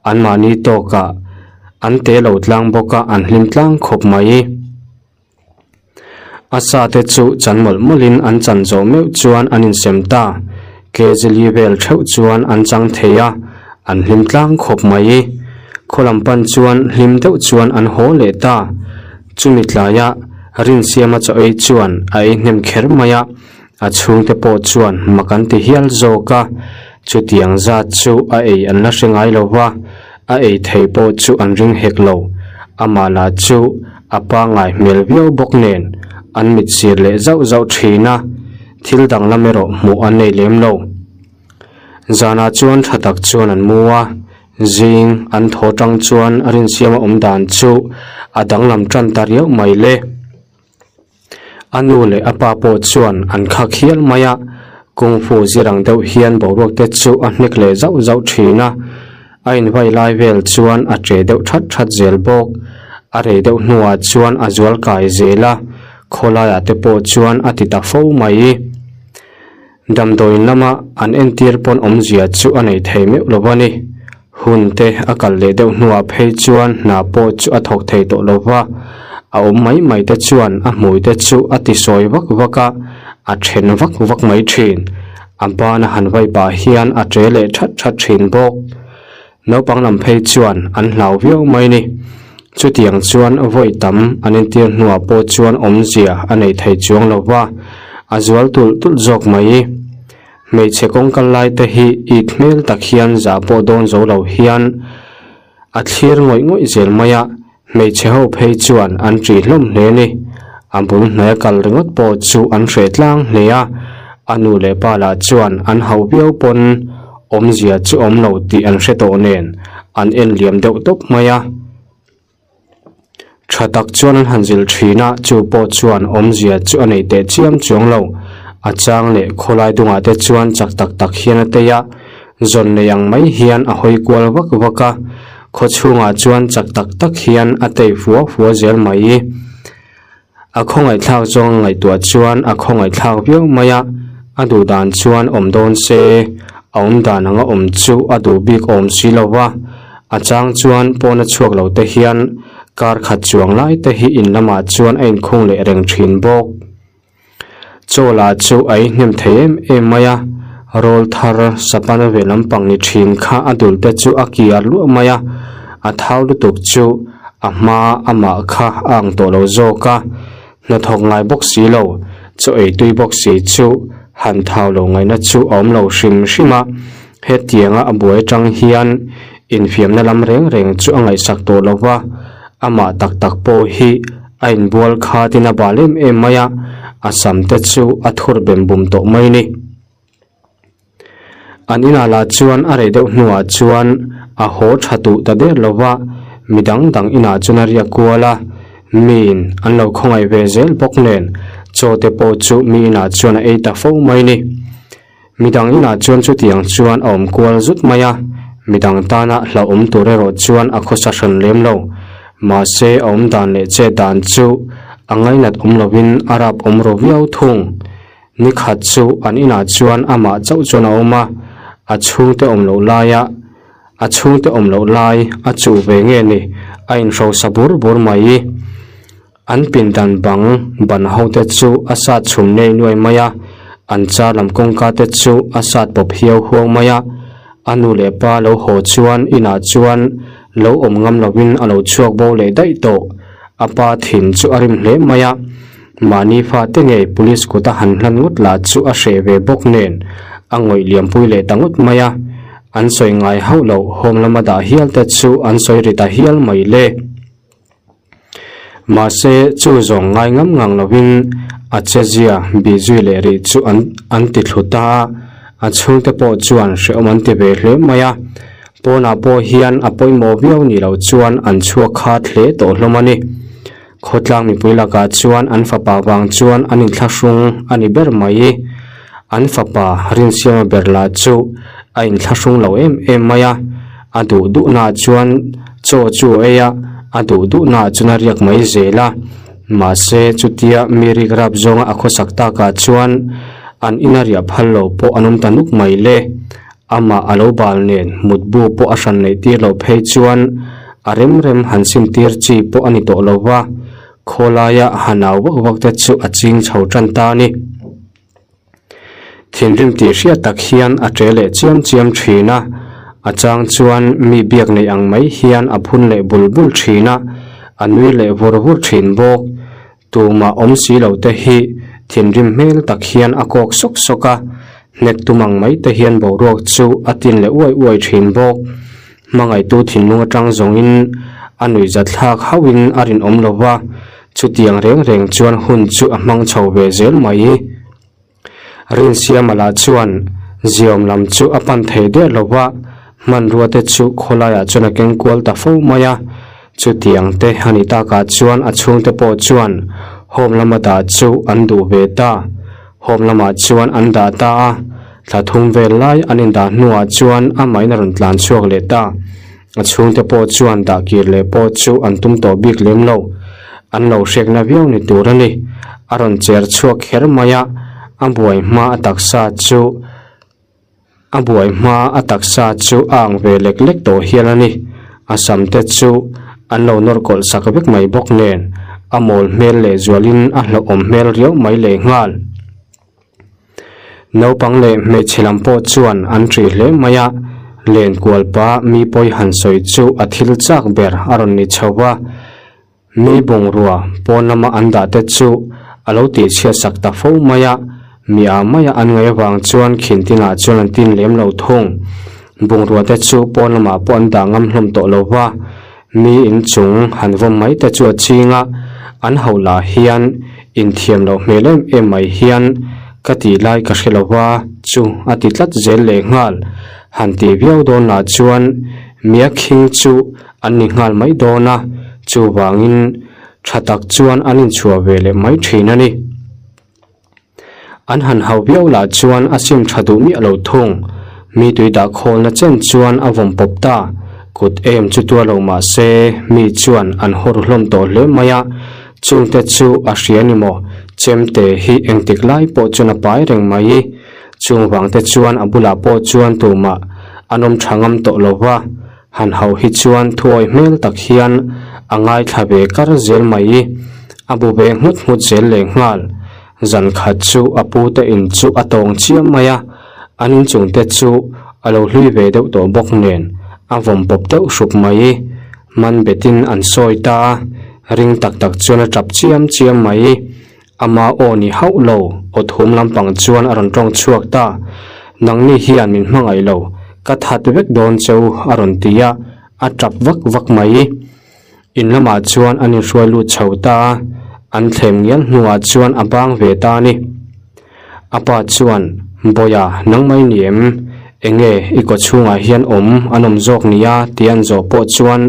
anmahni tawkah an te lo tlang bawk a, an hlim tlang khawp mai. A sa te chu chan mawlh mawlhin an chan zawh meuh chuan an insem ta. Kg li vel theuh chuan an chang thei a, an hlim tlang khawp mai. Khaw lam pan chuan hlim deuh chuan an haw leh ta. Chumi tlaia Rinsiama chaw ei chuan a ei hnem kher mai a, a chhungte pawh chuan mak an ti hial zawk a, chutiang zat chu a ei an la hre ngai lo va, a ei thei pawh chu an ring hek lo. Amah lah chu a pangngai hmel viau bawk nen an mit sir leh zauh zauh thin a, thil danglam erawh hmuh an nei lem lo. Zanah chuan tha tak chuan an mu a, zing an thaw tang chuan a rinsiama awm dan chu a danglam tan ta riau mai le. A nu leh a pa pawh chuan an khak hial mai a, kung fu zir ang deuh hian boruak te chu a hnek leh zauh zauh thin a, a invai lai vel chuan a che deuh that that zel bawk. A rei deuh hnuah chuan a zual kai zel a, khawlaiah te pawh chuan a ti ta fo mai. Damdawiin lama an entir pawn awmzia chu a nei thei meuh lo a ni. Hun te a kal leh deuh hnuah phei chuan hna pawh chu a thawk thei tawh lo va, a awm mai mai te chuan a hmui te chu a ti sawi vak vak a, a then vak vak mai thin. A ban a han vai pah hian a che leh that that thin bawk. Naupang lam phei chuan an hlau viau mai ni. Chutiang chuan vawi tam an entir hnuah pawh chuan awmzia a nei thei chuang lo va, a zual tulh tulh zawk mai. Hmeichhe kawngkal lai te hi it hmel tak hian zah pawh dawn zo lo hian a thlir ngawih ngawih zel mai a, hmeichhe ho phei chuan an ṭih hlawm hle ni. A bul hnaia kal ringawt pawh chu an hreh tlang hle a, a nu leh pa lah chuan an hauh viau pawn awmzia chu awm lo tih an hre tawh nen an en liam deuh tawp mai a. Tha tak chuan an han zilh thin a, chu pawh chuan awmzia chu a nei teh chiam chuang lo. A chang leh khawlai dungah te chuan chak tak tak hian a tei a, zawn nei ang mai hian a hawi kual vak vak a, khaw chhungah chuan chak tak tak hian a tei fua fua zel mai. A khawngaihthlak zawng a ngaihtuah chuan a khawngaihthlak viau mai a, a duh dan chuan awm dawn se, a awm dan anga awm chu a duh bik awm si lo va, a chang chuan pawna chhuak lo te hian kar khat chuang lai te hi in lamah chuan a inkhung leh reng thin bawk. Chaw lah chu a ei hnem thei em em mai a, rawl thar sapana ve lampang ni thin kha a dul te chu a kiar luah mai a, a thau lutuk chu a hma amah kha a ang tawh lo zawk a, hnathawk ngai bawk si lo, chaw ei tui bawk si chu han thau lo ngaihna chu a awm lo hrim hrim a, hetianga a buai atang hian infiamna lam reng reng chu a ngaihsak tawh lo va, amah tak tak pawh hi A inbual khatin a bal em em mai a, a sam te chu a thur bem bum tawh mai ni. An inah lah chuan a rei deuh hnuah chuan a haw tha duh ta der lo va, mi dang dang inah chuan a riak kual a, miin an lo khawngaih ve zel bawk nen chaw te pawh chu mi inah chuan a ei ta fo mai ni. Midang inah chuan chutiang chuan a awm kual zut mai a, midang tana hlauhawm tur erawh chuan a khawsa hran lem lo. Mahse a awm dan leh chet dan chu a ngainat awm lovin a rap awm ro viau thung. Ni khat chu an inah chuan amah chauh chuan a awm a, a chhungte awm loh laia a chhungte awm loh lai a chuh ve nge ni a inhrosa bur bur mai. An pindan bang ban ho te chu a sat chhum nei nuai mai a, an char lam kawngka te chu a sat pawp hiau huau mai a. A nu leh pa lo haw chuan inah chuan lo awm ngam lovin a lo chhuak bo leh daih tawh. A pa thin chu a rim hle mai a, mahni fate ngei police kut a han hlan ngawt lah chu a hreh ve bawk nen a ngawih liampui leh ta ngawt mai a. An sawi ngai hauh loh home lama dah hial te chu an sawi ri ta hial mai le. Mahse, chu zawng ngai ngam ngang lovin a chezia bih zui leh rih chu an an ti thlu ta a, a chhungte pawh chuan hrehawm an ti ve hle mai a. Pawnah pawh hian a pawimawh viau nih loh chuan an chhuak khat hle tawh hlawm a ni. Khawtlang mipui lakah chuan an fapa vang chuan an inthlahrung a ni ber mai. An fapa Rinsiama ber lah chu a inthlahrung lo em em mai a, a duh duhnaah chuan chaw chu a ei a, a duh duhnaah chuan a riak mai zel a. Mahse, chutia mi rik rap zawnga a khawsak takah chuan an ina riah phal lo pawh an awm ta nuk mai le. Amah a lo bal nen mutbu pawh a hran neih tir loh phei chuan a rem rem han sim tir chi pawh a ni tawh lo va, khawlaia han au vak vak te chu a ching chho tan ta a ni. Thinrim tih hriat tak hian a ṭe leh chiam chiam ṭhin a, a chang chuan mi biak nei ang mai hian a phun leh bul bul ṭhin a, a nui leh vur vur ṭhin bawk. Tumah awm si lo te hi thinrim hmel tak hian a kawk sawk sawk a, hnek tum ang mai te hian boruak chu a tin leh uai uai ṭhin bawk. Hmangaihtu thinlung aṭang zawngin a nuihzatthlak hauhin a rinawm lo va, chutiang reng reng chuan hun chu a hmang chho ve zel mai. Rinsiama lah chuan ziawm lam chu a pan thei der lo va, hmanrua te chu khawlaiah chuan a keng kual ta fo mai a. Chutiang te a ni takah chuan a chhungte pawh chuan home lama dah chu an duh ve ta. Home lamah chuan an dah ta a, thla thum vel lai an indah hnuah chuan amahin a rawn tlan chhuak leh ta. A chhungte pawh chuan dah kir leh pawh chu an tum tawh bik lem lo. An lo hrekna viau ni tur a ni. A rawn cher chhuak kher mai a, a buai hma a taksa chu a buai hma a taksa chu a ang ve lek lek tawh hial a ni. A sam te chu an lo nawr kawlh sak vek mai bawk nen a mawl hmel leh zualin a hlauhawm hmel riau mai leh nghal. Naupang leh hmeichhe lam pawh chuan an ṭih hle mai a, lenkual pa mi pawi han sawi chu a thil chak ber a rawn ni chho va, mi bungrua pawn lama an dah te chu a lo tihchhiat sak ta fo mai a, mi a maia an ngaih avang chuan khin tinah chuan an tin lem lo thung. Bungrua te chu pawn lamah pawh an dah ngam hlawm tawh lo va, Mi inchung han vawm mai te chu a ching a, an hauh lah hian inthiam loh hmel em em mai hian ka tih lai ka hre lo va chu a ti tlat zel leh nghal. Han tih viau dawn lah chuan mia khing chu an ni nghal mai dawn a, chuvangin tha tak chuan an inchhuah ve leh mai thin a ni. An han hau viau lah chuan a sim tha duh miah lo thung. Mi tui dah khawlna chen chuan a vawm pawp ta. Kut em chu tua lo mah se mi chuan an hawr hlawm tawh hle mai a. Chungte chu a hria ni maw? Chemte hi engtik lai pawh chuan a pai reng mai. Chung vangte chuan a bulah pawh chuan tumah an awm tha ngam tawh lo va. Han hauh hi chuan thuawi hmel tak hian a ngaithla ve kar zel mai. A bu ve nghut nghut zel leh nghal. Zan khat chu a pu te in chu a tawng chiam mai a, an inchung te chu a lo hlui ve deuh tawh bawk nen a vawm pawp deuh hrup mai. Man betin an sawi ta a, ring tak tak chuan a tap chiam chiam mai. Ama aw ni hauh lo, aw thum lampang chuan a rawn tawng chhuak ta. Nangni hian min hmangaih lo, ka that vek dawn cheu a rawn ti a, a tap vak vak mai. In lamah chuan an inhruai lut chho ta a, an thlem ngial hnuah chuan a bang ve ta a ni. A pa chuan, Bawiha, nangmah i ni em? Enge i kaw chhungah hian awm an awm zawk nia tih an zawh pawh chuan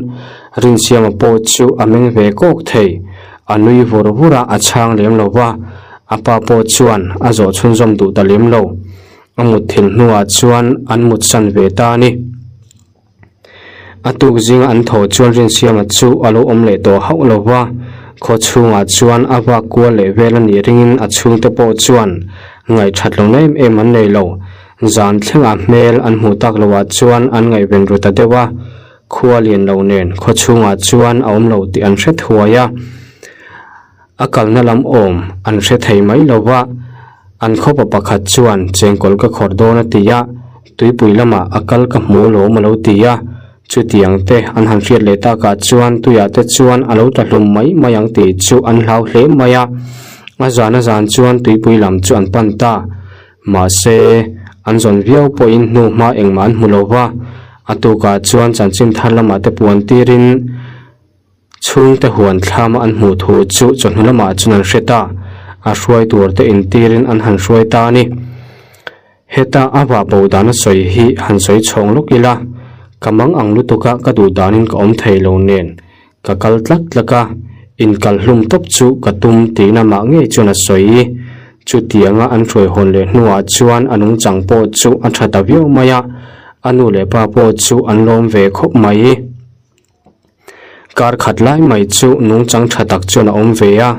Rinsiama pawh chu a meng ve kawk thei. A nui vur vur a, a chhang lem lo va, a pa pawh chuan a zawh chhunzawm duh ta lem lo. A mutthilh hnuah chuan an mutsan ve ta a ni. A tuk zinga an thaw chuan Rinsiama chu a lo awm leh tawh hauh lo va, khaw chhungah chuan a vak kual leh vel a nih ringin a chhungte pawh chuan ngaihthat lohna em em an nei lo. Zan thlengah hmel an hmuh tak loah chuan an ngaihven ru ta deuh a, khua lian lo nen khaw chhungah chuan a awm lo tih an hre thuai a. A kalna lam awm an hre thei mai lo va, an khawpa pakhat chuan chengkawl ka khawrh dawn a ti a, tuipui lamah a kal ka hmu alawm a lo ti a, chutiang te an han hriat leh takah chuan tuiah te chuan a lo tla hlum mai mai ang tih chu an hlau hle mai a, a zan a zan chuan tuipui lam chu an pan ta. Mahse, an zawn viau pawhin hnu hma engmah an hmu lo va, a tukah chuan chanchin thar lamah te puan tirin, Chhungte huan thlama an hmuh thu chu chawhnu lamah chuan an hre ta, a hruai tur te intirin an han hruai ta a ni. Heta a vah bo dan a sawi hi han sawi chhawng lawk ila, ka mang ang lutuka ka duh danin ka awm thei lo nen ka kal tlak tlak a, inkal hlum tawp chu ka tum tiin amah ngei chuan a sawi. Chutianga an hruai hawn leh hnuah chuan a nungchang pawh chu a tha ta viau mai a, a nu leh pa pawh chu an lawm ve khawp mai. Kar khat lai mai chu nungchang tha tak chuan a awm ve a,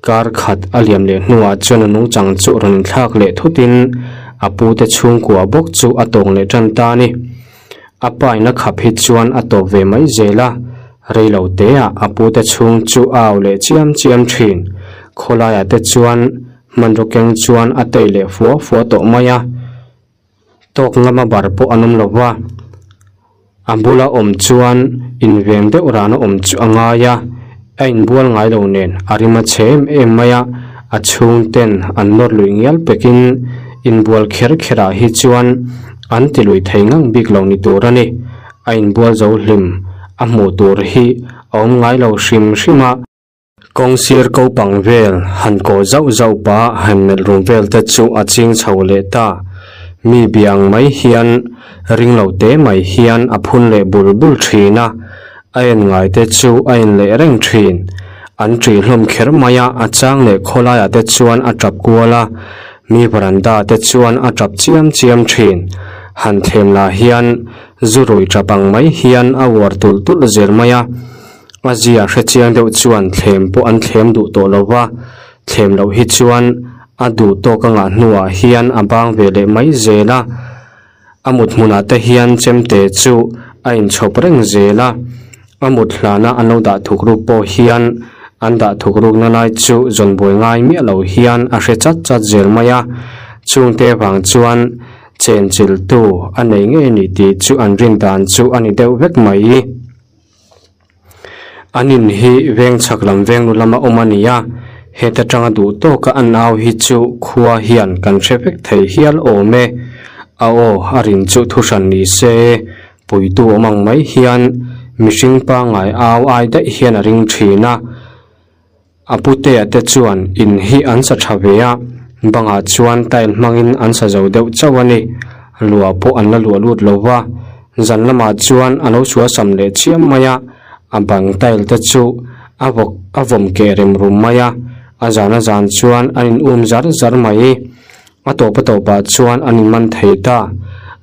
kar khat a liam leh hnuah chuan a nungchang chu rawn inthlak leh thutin a pute chhungkua bawk chu a tawng leh tan ta a ni. A pa in a khap hi chuan a tawp ve mai zel a, rei lo teah a pute chhung chu a au leh chiam chiam thin. Khawlaiah te chuan hmanraw keng chuan a tei leh fua fua tawh mai a. Tawk ngama bar pawh an awm lo va, a bula awm chuan inveng deuh rana awm chu a ngai a, a inbual ngai lo nen a rim a chhe em em mai a, a chhungten an nawr lui ngial pekin inbual kher kherah hi chuan an ti lui thei ngang bik lo ni tur a ni. A inbual zo hlim a hmuh tur hi a awm ngai lo hrim hrim a. Kawng sir ko pang vel han kawh zauh zauh pah han melh rum vel te chu a ching chho leh ta. Mi biang mai hian ring lo te mai hian a phun leh bul bul thin a, a en ngai te chu a en leh reng thin. An ṭih hlawm kher mai a, a chang leh khawlaiah te chuan a ṭap kual a, mi veranda te chuan a ṭap chiam chiam thin. Han thlem lah hian zu rui ṭap ang mai hian a uar tulh tulh zel mai a. A zia hre chiang deuh chuan thlem pawh an thlem duh tawh lo va, thlem loh hi chuan a duh tawk a ngah hnuah hian a bang ve leh mai zel a. A mut hmunah te hian chemte chu a inchhawp reng zel a, a mut hlana an lo dah thuk ruk pawh hian an dah thuk rukna lai chu zawn buai ngai miah lo hian a hre chat chat zel mai a. Chungte vang chuan chenchiltu a nei ngei ni tih chu an rin dan chu a ni deuh vek mai. An in hi veng chhak lam veng lu lama awm a ni a, heta tanga duh tawka an au hi chu khua hian kan hre vek thei hial awm e. A aw a rin chu thuhran ni se, puitu awm ang mai hian mihring pangngai au ai daih hian a ring thin a. A putea te chuan in hi an sa tha ve a, bangah chuan tile hmangin an sa zo deuh chauh a ni. Luah pawh an la luah lut lo va, zan lamah chuan a lo sual sam leh chiam mai a, a bang tile te chu a vawk a vawm keh rem rum mai a, a zan a zan chuan an in um zar zar mai. A tawp a tawpah chuan an in man thei ta.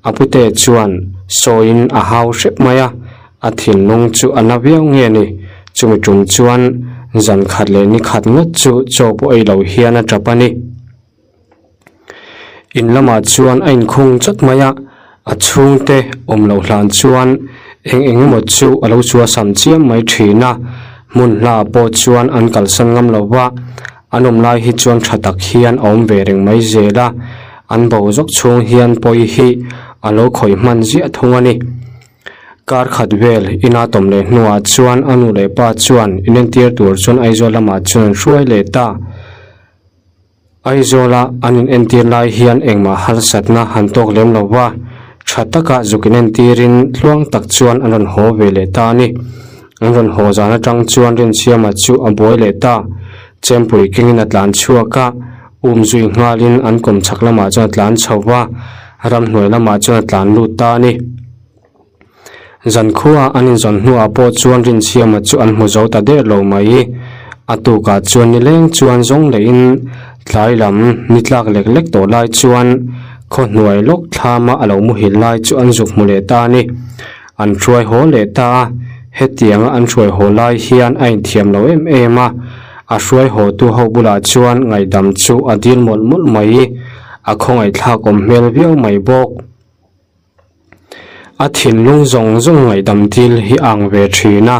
A putea chuan sawiin a hau hrep mai a, A thinlung chu a na viau nge ni? Chumi tum chuan zan khat leh ni khat ngawt chu chaw pawh ei lo hian a tap a ni. In lamah chuan a inkhung chawt mai a, a chhungte awm loh hlan chuan eng eng emaw chu a lo chhuahsam chiam mai thin a, hmun hla pawh chuan an kalsan ngam lo va, an awm lai hi chuan tha tak hian a awm ve reng mai zel a, an bo zawk chhung hian pawi hi a lo khawih hman ziah thung a ni. Kar khat vel ina tawm leh hnuah chuan a nu leh pa chuan inentir tur chuan Aizawl lamah chuan an hruai leh ta. Aizawla an inentir lai hian engmah harsatna han tawk lem lo va, tha taka zuk inentirin tluang tak chuan an rawn haw ve leh ta a ni. An rawn haw zan atang chuan Rinsiama chu a buai leh ta. Chempui kengin a tlan chhuak a, um zui nghalin an kawmchhak lamah chuan a tlan chho va, ramhnuai lamah chuan a tlan lut ta a ni. Zankhua an inzawn hnuah pawh chuan Rinsiama chu an hmu zo ta der lo mai. A tukah chuan nileng chuan zawng lehin tlai lam ni tlak lek lek tawh lai chuan khaw hnuai lawk thlama a lo muhil lai chu an zuk hmu leh ta a ni. An hruai haw leh ta a, hetianga an hruai haw lai hian a inthiam lo em em a, a hruai haw tu ho bulah chuan ngaihdam chu a dil mawlh mawlh mai. A khawngaihthlak awm hmel viau mai bawk. A thinlung zawng zawng ngaihdam thil hi a ang ve thin a,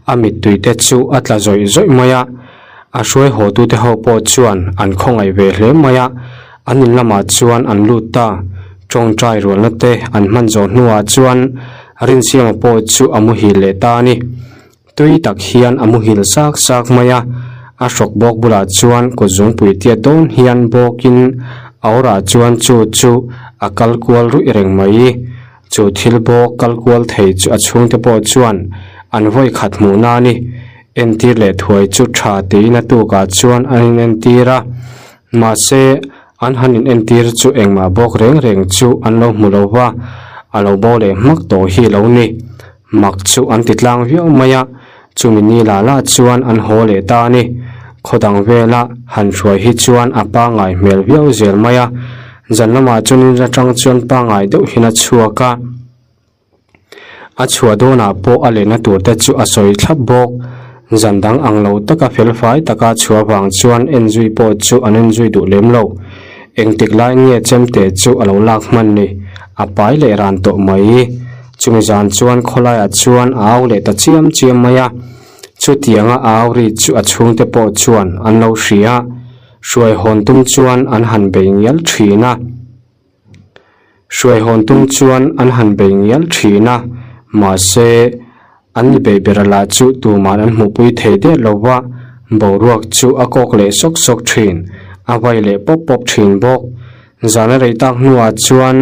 a mittui te chu a tla zawih zawih mai a. A hruai haw tute ho pawh chuan an khawngaih ve hle mai a, an in lamah chuan an lut ta. Tawngtai rualna te an hman zawh hnuah chuan Rinsiama pawh chu a muhil leh ta a ni. Tui tak hian a muhil sak sak mai a, a hrawk bawk bulah chuan kut zungpui tiat dawn hian bawkin a awrah chuan chu chu a kal kual ruih reng mai. Chu thil bawk kal kual thei chu a chhungte pawh chuan an vawi khat hmuh na a ni. Entir leh thuai chu tha tiin a tukah chuan an inentir a, mahse an han inentir chu engmah bawk reng reng chu an lo hmu lo va, a lo bo leh hmak tawh hi lo ni. Mak chu an ti tlang viau mai a, chumi ni lah lah chuan an haw leh ta a ni. Khaw dang vela han hruai hi chuan a pangngai hmel viau zel mai a, zan lamah chuan in atang chuan pangngai deuh hian a chhuak a. A chhuah dawnah pawh a lehna tur te chu a sawi thlap bawk. Zan dang ang lo taka felfai taka chhuah vang chuan en zui pawh chu an en zui duh lem lo. Engtik laiin nge chemte chu a lo lak hman ni? A pai leh ran tawh mai. Chumi zan chuan khawlaiah chuan a au leh ta chiam chiam mai a. Chutianga a au ri chu a chhungte pawh chuan an lo hria. Hruai hawn tum chuan an han bei ngial thin a. Hruai hawn tum chuan an han bei ngial thin a, mahse an ni bei bera lah chu tuman an hmuhpui thei der lo va, boruak chu a kawk leh sawk sawk thin, a vai leh pawp pawp thin bawk. Zana rei tak hnuah chuan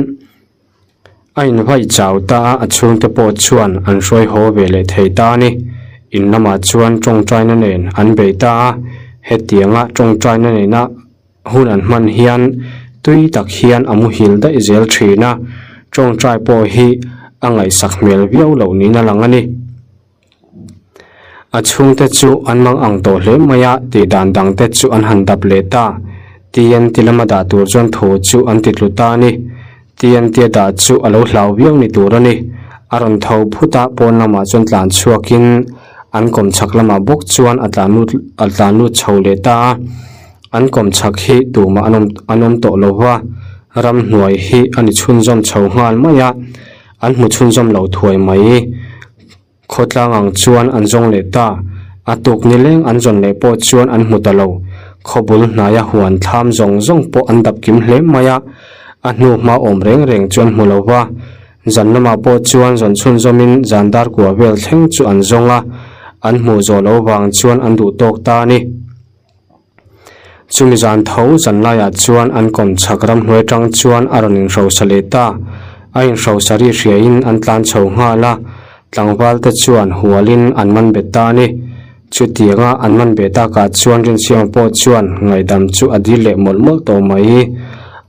a invai chau ta a, a chhungte pawh chuan an hruai haw ve leh thei ta a ni. In lamah chuan tawngtaina nen an bei ta a, hetianga tawngtaina nena Hun an hman hian tui tak hian a muhil daih zel thin a, tawngtai pawh hi a ngaihsak hmel viau loh niin a lang a ni. A chhungte chu an mang ang tawh hle mai a, tih dan dang te chu an han dap leh ta. TNT lama dah tur chuan thu chu an ti tlu ta a ni. TNT a dah chu a lo hlau viau ni tur a ni. A rawn tho phut a, pawn lamah chuan tlan chhuakin an kawmchhak lamah bawk chuan a tlan lut a tlan lut chho leh ta a. An kawmchhak hi tumah an awm an awm tawh lo va, ramhnuai hi a ni chhunzawm chho nghal mai a, an hmu chhunzawm lo thuai mai. Khawtlang ang chuan an zawng leh ta, a tuk nileng an zawn leh pawh chuan an hmu ta lo. Khawbul hnaia huan thlam zawng zawng pawh an dap kim hle mai a, a hnu hma awm reng reng chu an hmu lo va. Zan lamah pawh chuan zawn chhunzawmin zan dar kua vel thleng chu an zawng a, an hmuh zawh loh vang chuan an duh tawk ta a ni. Chumi zan tho zan laiah chuan an kawmchhak ramhnuai atang chuan a rawn inhrosa leh ta. A inhrosa ri hriain an tlan chho nghal a, tlangval te chuan hualin an man bet ta a ni. Chutianga an man beh takah chuan Rinsiama pawh chuan ngaihdam chu a dil leh mawlh mawlh tawh mai.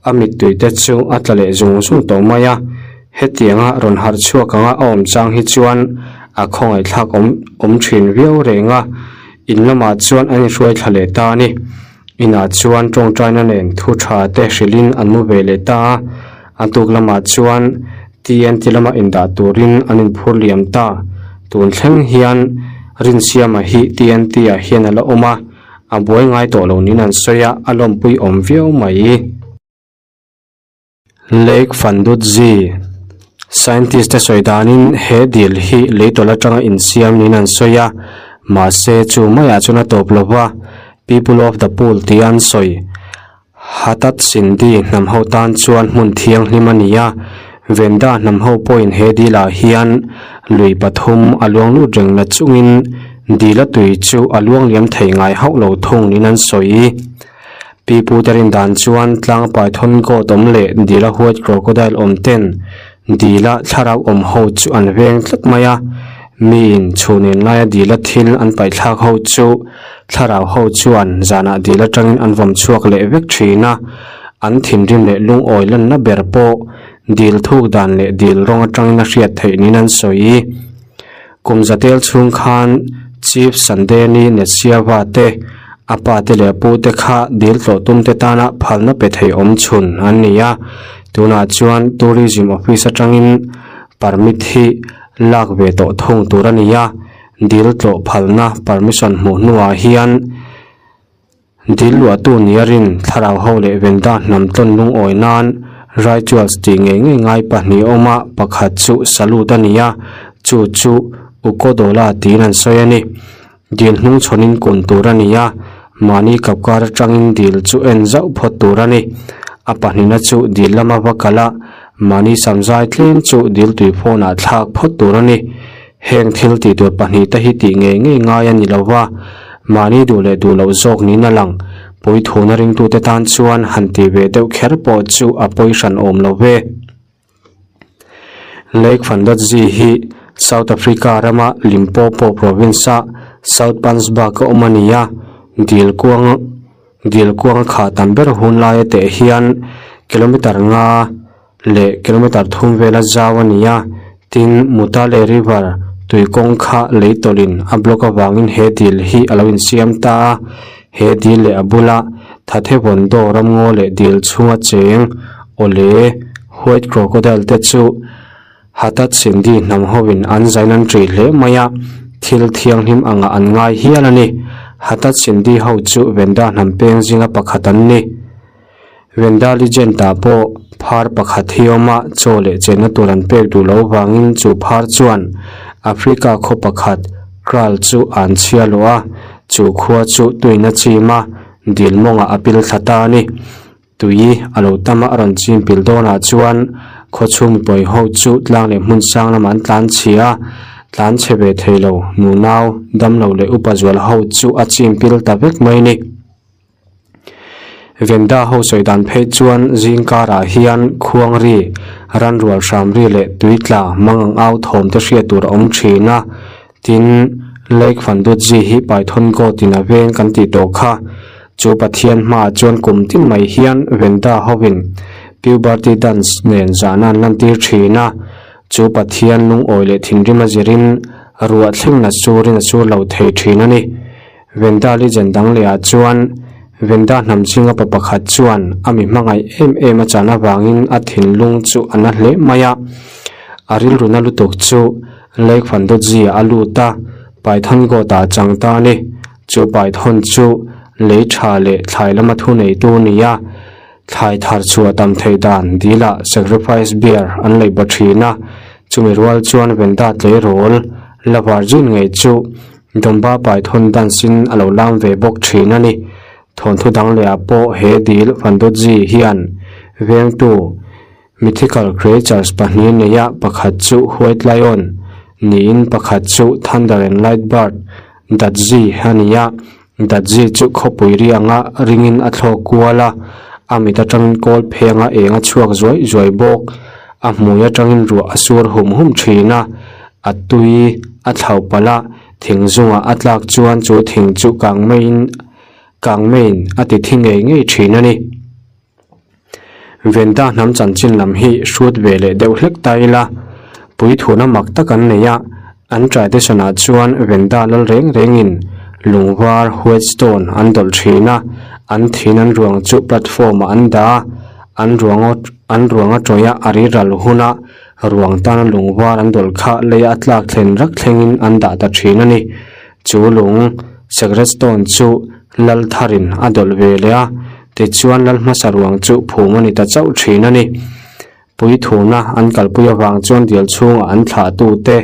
A mittui te chu a tla leh zung zung tawh mai a. Hetianga rawn harh chhuak anga a awm chang hi chuan a khawngaihthlak awm awm thin viau reng a. In lamah chuan an inhruai thla leh ta a ni. Inah chuan tawngtaina nen thu tha te hrilhin an mu ve leh ta a. A tuk lamah chuan TNT lama indah turin an inphur liam ta. Tun thleng hian Rinsiama hi TNT ah hian a la awm a, a buai ngai tawh lo niin an sawi a, a lawmpui awm viau mai. Lake Fandutzi, Scientist te sawi danin he dil hi lei tawlh atanga insiam niin an sawi a, mahse chu maiah chuan a tawp lo va, People of the Pool tia an sawi. Hatat Sindhi hnam ho tan chuan hmun thianghlim a ni a, Venda hnam ho pawhin he dilah hian lui pathum a luang lut reng na chungin dila tui chu a luang liam thei ngai hauh lo thung niin an sawi. Pi Pute rin dan chuan tlang Python goat awm leh dila white crocodile awm ten dila thlarau awm ho chu an veng tlat mai a, miin chhun in laia dila thil an paihthlak ho chu thlarau ho chuan zanah dil atangin an vawm chhuak leh vek thin a, an thinrim leh lungawi lanna ber pawh dil thuk dan leh dil rawng atangin a hriat theih niin an sawi. Kum zatel chhung khan Chief Sandeni Nesiava te, a pa te leh a pu te kha dil tlawh tum te tana phalna pe thei awm chhun an ni a, tunah chuan Tourism Office atangin permit hi lak ve tawh thung tur a ni a, dil tlawh phalna permission hmuh hnuah hian Dil luahtu nia rin thlarau ho leh Venda hnam tlawn lungawi nan rituals tih ngei ngei ngai pahnih awm a, pakhat chu salute a ni a, chu chu Ukodola tiin an sawi a ni. Dil hnung chhawnin kun tur a ni a, mahni kapkar atangin dil chu en zauh phawt tur a ni. A pahnihna chu dil lama va kal a, mahni samzai tlem chu dil tui phawnah thlak phawt tur a ni. Heng thil tih tur pahnihte hi tih ngei ngei ngai a ni lo va, mahni duh leh duh loh zawk niin a lang. Puithuna ringtute tan chuan han tih ve deuh kher pawh chu a pawi hran awm lo ve. Lake Fandotzi hi South Africa rama Limpopo province-a Soutpansberg-a awm a ni a, dil kuang dil kuang a khah tam ber hun laia teh hian kilometre nga leh kilometre thum vela zau a ni a, tin Mutale River tui kawng kha lei tawlhin a block avangin he dil hi a lo insiam ta a, he dil leh a bula Thathevondo ramngaw leh dil chhunga cheng awle white crocodile te chu. Hatat Sindhi hnam hovin an zain an ṭih hle mai a, thil thianghlim angah an ngai hial a ni. Hatat Sindhi ho chu Venda hnam peng zinga pakhat an ni. Venda legend ah pawh phar pakhat hi awm a, chaw leh chenna tur an pek duh loh vangin chu phar chuan Africa khaw pakhat Kraal chu an chhia luh a, chu khua chu tuina chim a, dil mawngah a pil thla ta a ni. Tui a lo tam a, a rawn chim pil dawnah chuan khawchhung mipui ho chu tlang leh hmun sang lamah an tlan chhia a, tlan chhe ve thei lo nunau, damlo leh upa zual ho chu a chim pil ta vek mai a ni. Venda ho sawi dan phei chuan zing karah hian khuang ri, ran rual hram ri leh tui tla mang ang au thawm te hriat tur a awm thin a, tin Lake Fandutzi hi Python God in a veng kan tih tawh kha. Chu Pathian hmaah chuan kum tin mai hian Venda hovin Puberty Dance nen zahna an lantir thin a, chu Pathian lungawi leh thinrim a zirin ruah thlengna surin a sur lo thei thin a ni. Venda legend dang leh ah chuan Venda hnam zinga pa pakhat chuan a mi hmangaih em em a chan avangin a thinlung chu a na hle mai a. A rilru na lutuk chu Lake Fandotzi ah a lut a, Python God ah a chang ta a ni. Chu Python chu lei tha leh thlai lama thu neitu a ni a, thlai thar chhuah tam theih dan dilah sacrifice bear an leih baw thin a, chumi rual chuan Venda tleirawl la virgin ngei chu Domba Python dance in a lo lam ve bawk thin a ni. Thawnthu dang leh ah pawh he dil Fandotzi hian vengtu mythical creatures pahnih nei a, pakhat chu White Lion niin pakhat chu Thunder and Light Bird Datzi a ni a. Datzi chu khawpui ri anga ringin a thlawk kual a, a mit atangin kawl phenga eng a chhuak zuai zuai bawk. A hmui atangin ruah a sur hum hum thin a, A tui a thlauh palh a, thing zungah a tlak chuan chu thing chu kang maiin kang maiin a ti thi ngei ngei thin a ni. Venda hnam chanchin lam hi hrut ve leh deuh hlek ta ila, puithuna mak tak an nei a, an tradition ah chuan Venda lal reng rengin lungvar, white stone, an dawlh thin a, an thin an ruang chu platform ah an dah a, an ruang an ruang a tawih a, a ri ral hun a, Ruang tana lung var an dawlh kha leia a tlak thlen rak thlengin an dah ta thin a ni. Chu lung, Sacred Stone, chu Lal tharin a dawlh ve leh a, tichuan Lal hmasa ruang chu phum a ni ta chauh thin a ni. Puithuna an kalpui avang chuan dial chhungah an thlahtute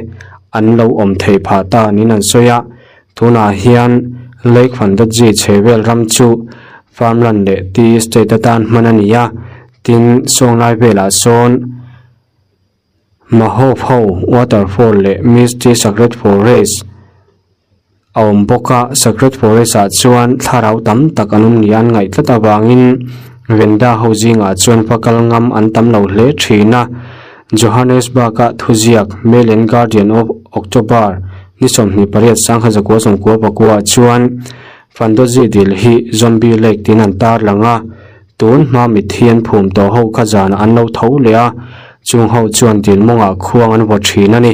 an lo awm theih phah ta niin an sawi a. Tunah hian Lake Fandotzi chhevel ram chu farmland leh tea estate atan hman a ni a. Tin, sawnglai velah sawn Mahop ho waterfall leh Misty Sacred Forest a awm bawk a, Sacred Forest ah chuan thlarau tam tak an awm nia an ngaih tlat avangin Venda ho zingah chuan va kal ngam an tam lo hle thin a. Johannesburg-a thuziak Mail and Guardian of October ni 28 1999 chuan Fandozi dil hi Zombie Lake tiin an tarlang a. Tun hma mitthi an phum tawh ho kha zanah an lo tho leh a, chung ho chuan dil mawngah khuang an vaw thin a ni.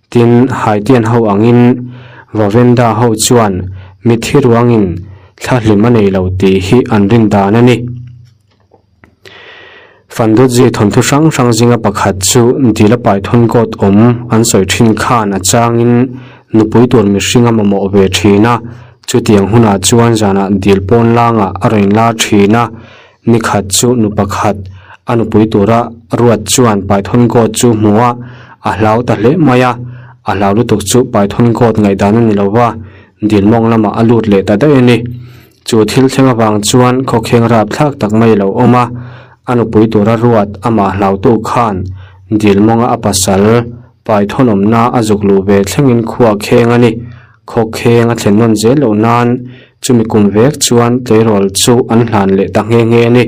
Tin, Haitian ho angin Vavenda ho chuan mitthi ruangin thla hlim a nei lo tih hi an rin dan a ni. Fandutzi thawnthu hrang hrang zinga pakhat chu dila Python God awm an sawi thin khan a changin nupui tur mihring a mamawh ve thin a, Chutiang hunah chuan zanah dil pawn langah a rawn lar thin a, nikhat chu nu pakhat a nupui tura ruat chuan Python God chu hmu a, a hlau ta hle mai a, a hlau lutuk chu Python God ngaihdan a ni lo va, dil mawng lamah a lut leh ta daih a ni. Chu thil thleng avang chuan khawkheng rapthlak tak mai a lo awm a, a nupui tura ruat amah hlautu khan dil mawnga a pasal Python awmna a zuk luh ve thlengin khua kheng a ni. Khawkheng a thlen nawn zel loh nan chumi kum vek chuan tleirawl chu an hlan leh ta nghe nghe a ni.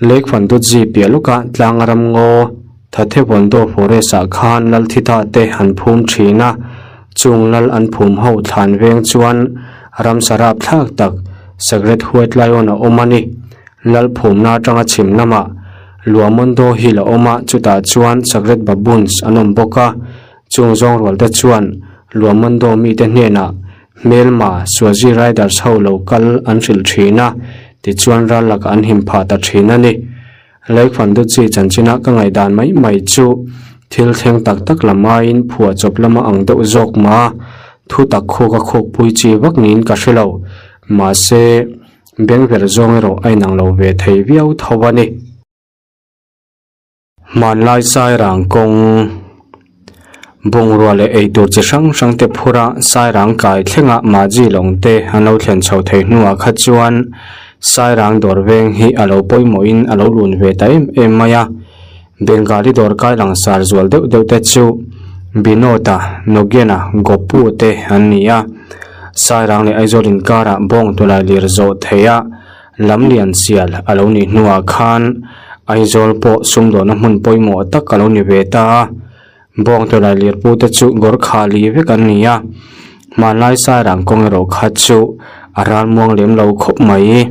Lake Fandutzi piah lawkah tlang ram ngaw Thathevondo Forest ah khan Lalthita te an phum thin a, chung lal an phum ho thlan veng chuan ramsa rapthlak tak Sacred White Lion a awm a ni. Lal phumna atanga chhim lamah Luamondo Hill a awm a, chutah chuan Sacred Baboons an awm bawk a. Chung zawng rualte chuan Luamondo mite hnenah hmelma Swazi Riders ho lo kal an hrilh thin a, tichuan ral lakah an him phah ta thin a ni. Lake Fanduchi chanchina ka ngaihdan mai mai chu thil thleng tak tak lam aiin phuahchawp lama ang deuh zawk mah a, thu tak khuk a khukpui chi vak niin ka hre lo. Mahse, bengverh zawng erawh a inang lo ve thei viau tho a ni. Hmanlai Sairang kawng bungrua leh eitur chi hrang hrang te phura Sairang kai thlenga Maji lawng te an lo thlen chho thei hnuah kha chuan Sairang dawr veng hi a lo pawimawhin a lo lun ve ta em em mai a. Bengali dawr kai langsar zual deuh deuh te chu Binod-a, Nogen-a, Gopu te an ni a. Sairang leh Aizawl inkarah bawng tawlai lir zawh theih a. Lamlian sial a lo nih hnuah khan Aizawl pawh sumdawhna hmun pawimawh tak a lo ni ve ta a, Bawngtawlai lirpute chu Gorkha li vek an ni a, hmanlai Sairang kawng erawh kha chu a ralmuang lem lo khawp mai.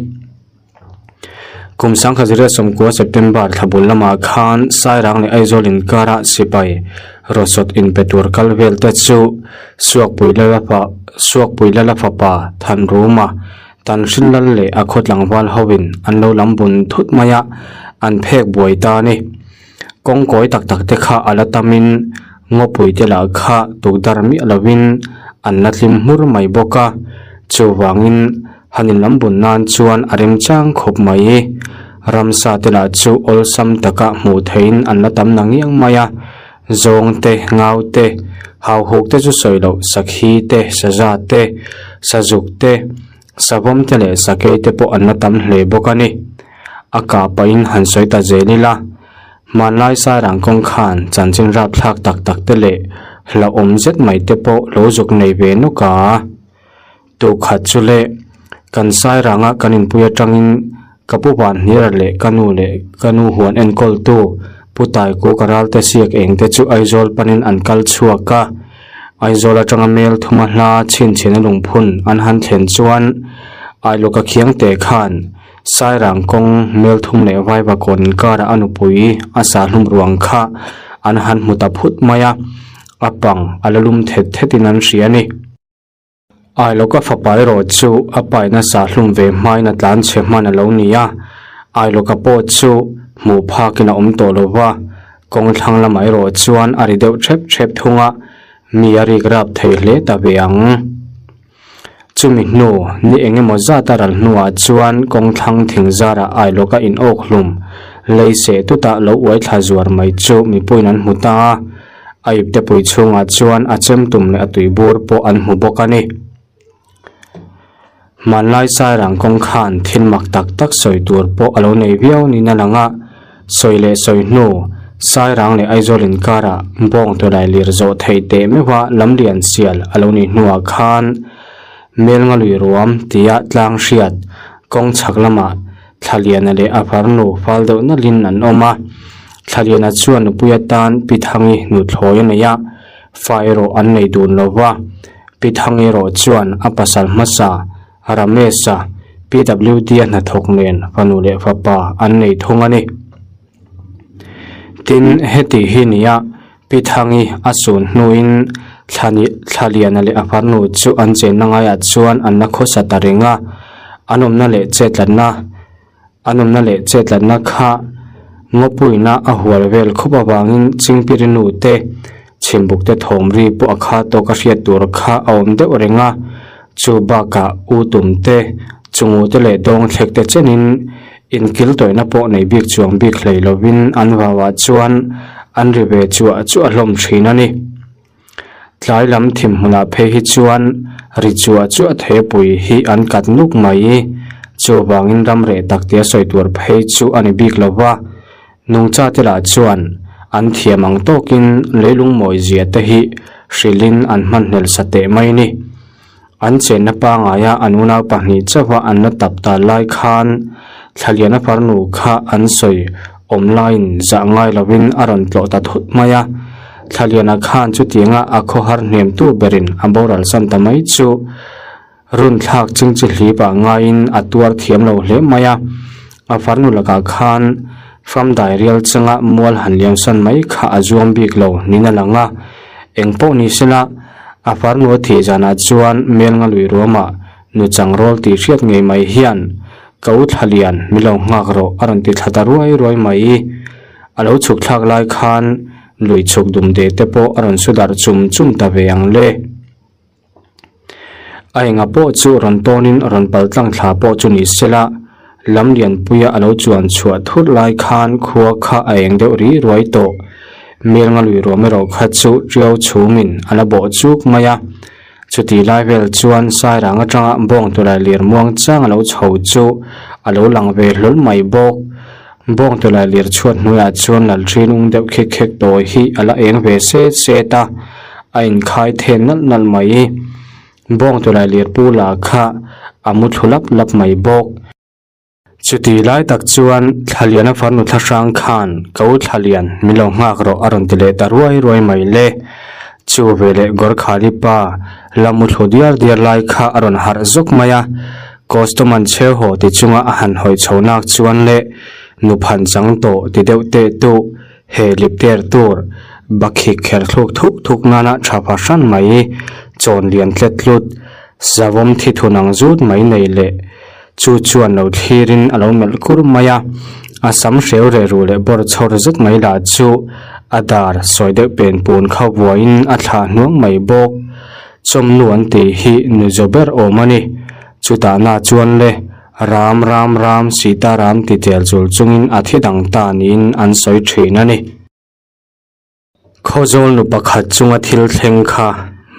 Kum 1990 September thla bul lamah khan Sairang leh Aizawl inkara sipai rawsawt inpe tur kal vel te chu Suakpui Suakpui Lala fapa Thanruma Tan Hrinlal leh a khaw tlangval hoin an lo lam bun thut mai a, an phek buai ta a ni. Kawng kawi tak tak te kha a la tamin ngawpui te lah kha tukdar miah lovin an la tlim hmur mai bawk a, chuvangin han in lam bun nan chuan a remchang khawp mai. Ramsa te lah chu awlsam taka hmuh theihin an la tam nangiang mai a, Zawng te, ngau te, hauhuk te chu sawi loh, sakhi te, saza te, sazuk te, savawm te leh sakei te pawh an la tam hle bawk a ni. A kah pahin han sawi ta zel ila, hmanlai Sairang kawng khan chanchin rapthlak tak tak te leh hlauhawm zet mai te pawh lo zuk nei ve nawk a. Tukhat chu le, kan Sairanga kan inpui atangin ka pu Vanhnira leh ka nu leh ka nu huan enkawltu Pu Taiko ka ralte siak eng te chu Aizawl panin an kal chhuak a. Aizawl atanga mel thuma hla chhinchhiahna lungphun an han thlen chuan Ailawka Khiangte khan Sairang kawng mel thum leh Vaivakawn inkarah a nupui a sahlum ruang kha an han hmu ta phut mai a, a pang a la lum thet thetin an hria a ni. Ailawka fapa erawh chu a paina sahlum ve hmain a tlan chhe hman a lo ni a, Ailawka pawh chu hmuh phakin a awm tawh lo va, kawng thlang lamah erawh chuan a ri deuh thep thep thung a, mi a rik rap thei hle ta ve ang. Chumi hnu ni eng emaw zat a ral hnuah chuan kawng thlang thing zarah Ailawka in awk hlum lei seh tutah lo uai thla zuar mai chu mipuiin an hmu ta a, A iptepui chhungah chuan a chemtum leh a tuibur pawh an hmu bawk a ni. Hmanlai Sairang kawng khan thil mak tak tak sawi tur pawh a lo nei viau niin a lang a, sawi leh sawi hnu Sairang leh Aizawl inkarah bawng tawlai lir zawh theih teh meuha lamlian sial a lo nih hnuah khan Melnga lui ruam tia tlang hriat kawng chhak lamah Thlaliana leh a farnu fal deuh nalhin an awm a, Thlaliana chuan nupui atan Pi Thangi nuthlawi a nei a, fa erawh an nei dun lo va. Pi Thangi erawh chuan a pasal hmasa Ramesh-a PWD-a hnathawk nen fanu leh fapa an nei thung a ni. Tin, heti hi nia Pi Thangi a sun hnuin Thlaliana leh a farnu chu an chenna ngaiah chuan an la khawsa ta reng a, an awmna leh chetlatna an awmna leh chetlatna kha ngawpuina a hual vel khawp avangin Chingpiri nu te chhimbuk te thawm ri pawh a kha tawk a hriat tur kha a awm deuh reng a, chu bakah u tum te chungu te leh dawng thlek te chenin Inkil tawihna pawh nei bik chuang bik hlei lovin an vauah chuan an ri ve chuah chuah hlawm thin a ni. Tlai lam thim hmunah phei hi chuan ri chuah chuah thepui hi an kat nuk mai. Chuvangin ram reh tak tia sawi tur phei chu a ni bik lo va, nungchate lah chuan an thiam ang tawkin leilung mawizia te hi hrilhin an hmanhlel sa teh mai ni. An chenna pangaia an unau pahnih chauha an la tap ta lai khan Thlaliana farnu kha an sawi awm laiin zah ngai lovin a rawn tlawh ta thut mai a. Thlaliana khan chutianga a khawhar hnemtu berin a boral san ta mai chu runthlak chingchi hlipah ngaiin a tuar thiam lo hle mai a. A farnu lakah khan famdai rial changa mual han liamsan mai kha a zuam bik lo niin a lang a. Engpawh ni sela, a farnu a thih zanah chuan Melnga lui ruamah nu chang rawl tih hriat ngei mai hian Ka u Thlalian, min lo nghak rawh a rawn ti thla ta ruai ruai mai. A lo chhuk thlak lai khan lui chhuk dum de te pawh a rawn su darh chum chum ta ve ang le. A enga pawh chu rawn tawnin rawn pal tlang thla pawh chu ni sela, lam lianpuia a lo chuan chhuah thut lai khan khua kha a eng deuh ri ruai tawh. Melnga lui ruam erawh kha chu tiau chhumin a la bawh chuk mai a. Chutih lai vel chuan Sairang atanga bawng tawlai lir muang chang a lo chho chu a lo lang ve hlawl mai bawk. Bawng tawlai lir chhuat hnuaiah chuan lalṭhin ung deuh khek khek tawi hi a la eng ve set set a, a inkhai then nalh nalh mai. Bawng tawlai lir pu lah kha a mu thlu lap lap mai bawk. Chuti lai tak chuan Thlaliana farnu thlahrang khan Ka u Thlalian min lo nghak rawh a rawn ti leh ta ruai ruai mai le. Chu veleh Gorkhali pa la mu thlu diar diar lai kha a rawn harh zawk mai a, Costuman cheu haw ti chunga a han hawi chho nak chuan le nu phan chang tawh ti deuh teh tuh he lip ter tur bakhik kher thluk thuk thuk nana tha fahran mai chawn lian tlet tlut zavawm thi thun ang zut mai nei leh Chu chuan lo thlirin a lo melh kur mai a, a sam hreu reh ruh leh bawr chhawr zet mai lah chu a dar sawi deuh pen pun kha vuain a thlah hnuang mai bawk. Chawmnu an tih hi nu zaw ber awm a ni. Chutah na chuan le Ram Ram Ram Sita Ram ti tel chul chungin a thi dang ta niin an sawi thin a ni. Khawzawl nu pakhat chunga thil thleng kha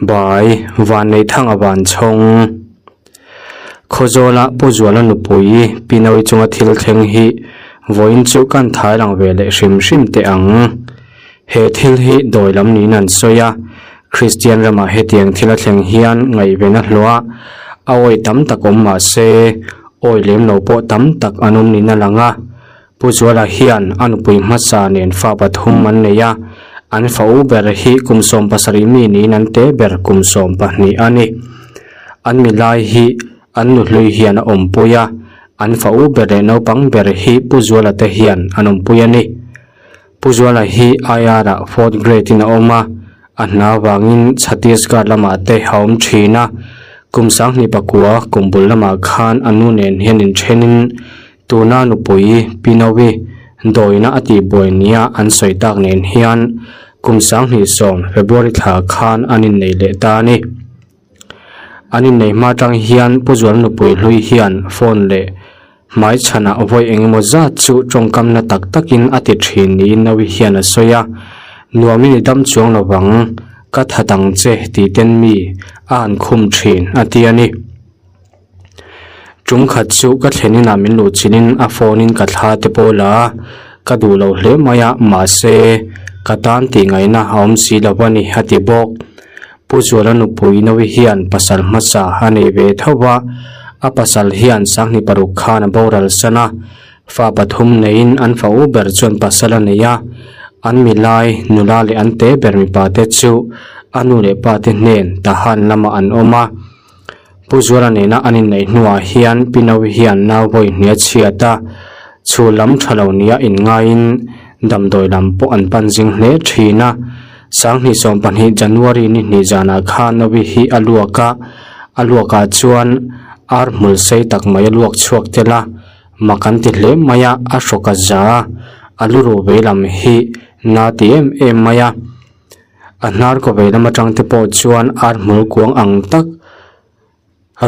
bai Vanneithanga van chhawng. Khawzawla Pu Zuala nupui Pinawi chunga thil thleng hi vawiin chu kan thai lang ve leh hrim hrim teh ang. He thil hi dawi lam niin an sawi a, Kristian ramah hetiang thil a thleng hian ngaihven a hlawh a, a awi tam tak awm mah se awi lem lo pawh tam tak an awm niin a lang a. Pu Zuala hian a nupui hmasa nen fa pathum an nei a, an fa u ber hi kum 17 mi niin an te ber kum 12 a ni. An milai hi an nuhlui hian a awmpui a, an fa u ber leh naupang ber hi Pu Zuala te hian an awmpui a ni. Pu Zuala hi IR ah fourth grade in a awm a, a hna vangin Chhattisgarh lamah te a awm thin a, kum 2009 kum bul lamah khan a nu nen hian inthenin Tuna nupui Pinovi dawina a tihbuai nia an sawi tak nen hian kum 2010 February thla khan an innei leh ta a ni. An innei hma atang hian Pu Zual nupui hlui hian phone leh hmaichhanah vawi engemaw zat chu tawngkamna tak takin a ti thin niin Nawi hian a sawi a, Nuamin i dam chuang lovang, ka that ang che tih ten mi a han khum thin a ti a ni. Tum khat chu ka thlen inah min luh chilhin a phone in ka thla te pawh la a, ka duh lo hle mai a, mahse ka tan tih ngaihna a awm si lo a ni a ti bawk. Pu Zuala nupui Nawi hian pasal hmasa a nei ve tho va, a pasal hian 2006 khan a boral san a, fa pathum neiin an fa u ber chuan pasal a nei a, an milai nula leh an te ber mipa te chu a nu leh pa te hnen Tahan lamah an awm a. Pu Zuala nena an inneih hnuah hian Pi Nawi hian nau vawi hnia chhiat a, chhul lam tha lo nia inngaiin damdawi lam pawh an pan zing hle thin a. 2020 January ni hnih zanah khan Nawi hi a luak a, a luakah chuan ar hmul sei tak mai a luak chhuak tel a, mak an ti hle mai a, a hrawk a za a, a lu ruh vei lam hi na ti em em mai a. A hnar kaw vei lam atang te pawh chuan ar hmul kuang ang tak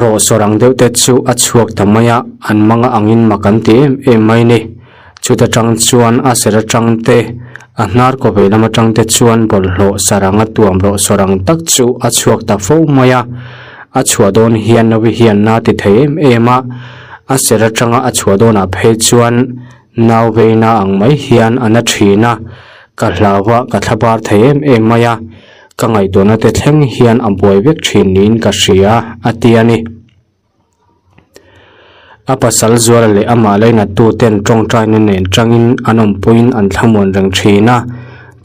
rawh sawr ang deuh te chu a chhuak ta mai a, an manga angin mak an ti em em mai ni. Chuta tang chuan a ser atang te, a hnar kaw vei lam atang te chuan bawlhhlawh sarang a tuam rawh sawr ang tak chu a chhuak ta fo mai a. A chhuah dawn hian nawi hian na ti thei em em a, a ser atanga a chhuah dawnah phei chuan Nau veina ang mai hian a na thin a, ka hlau a, ka thla bar thei em em mai a, ka ngaihtuahna te thleng hian a buai vek thin niin ka hria, a ti a ni. A pasal Zuala leh amah lainattu ten tawngtaina nen tangin an awmpuiin an thlamuan reng thin a,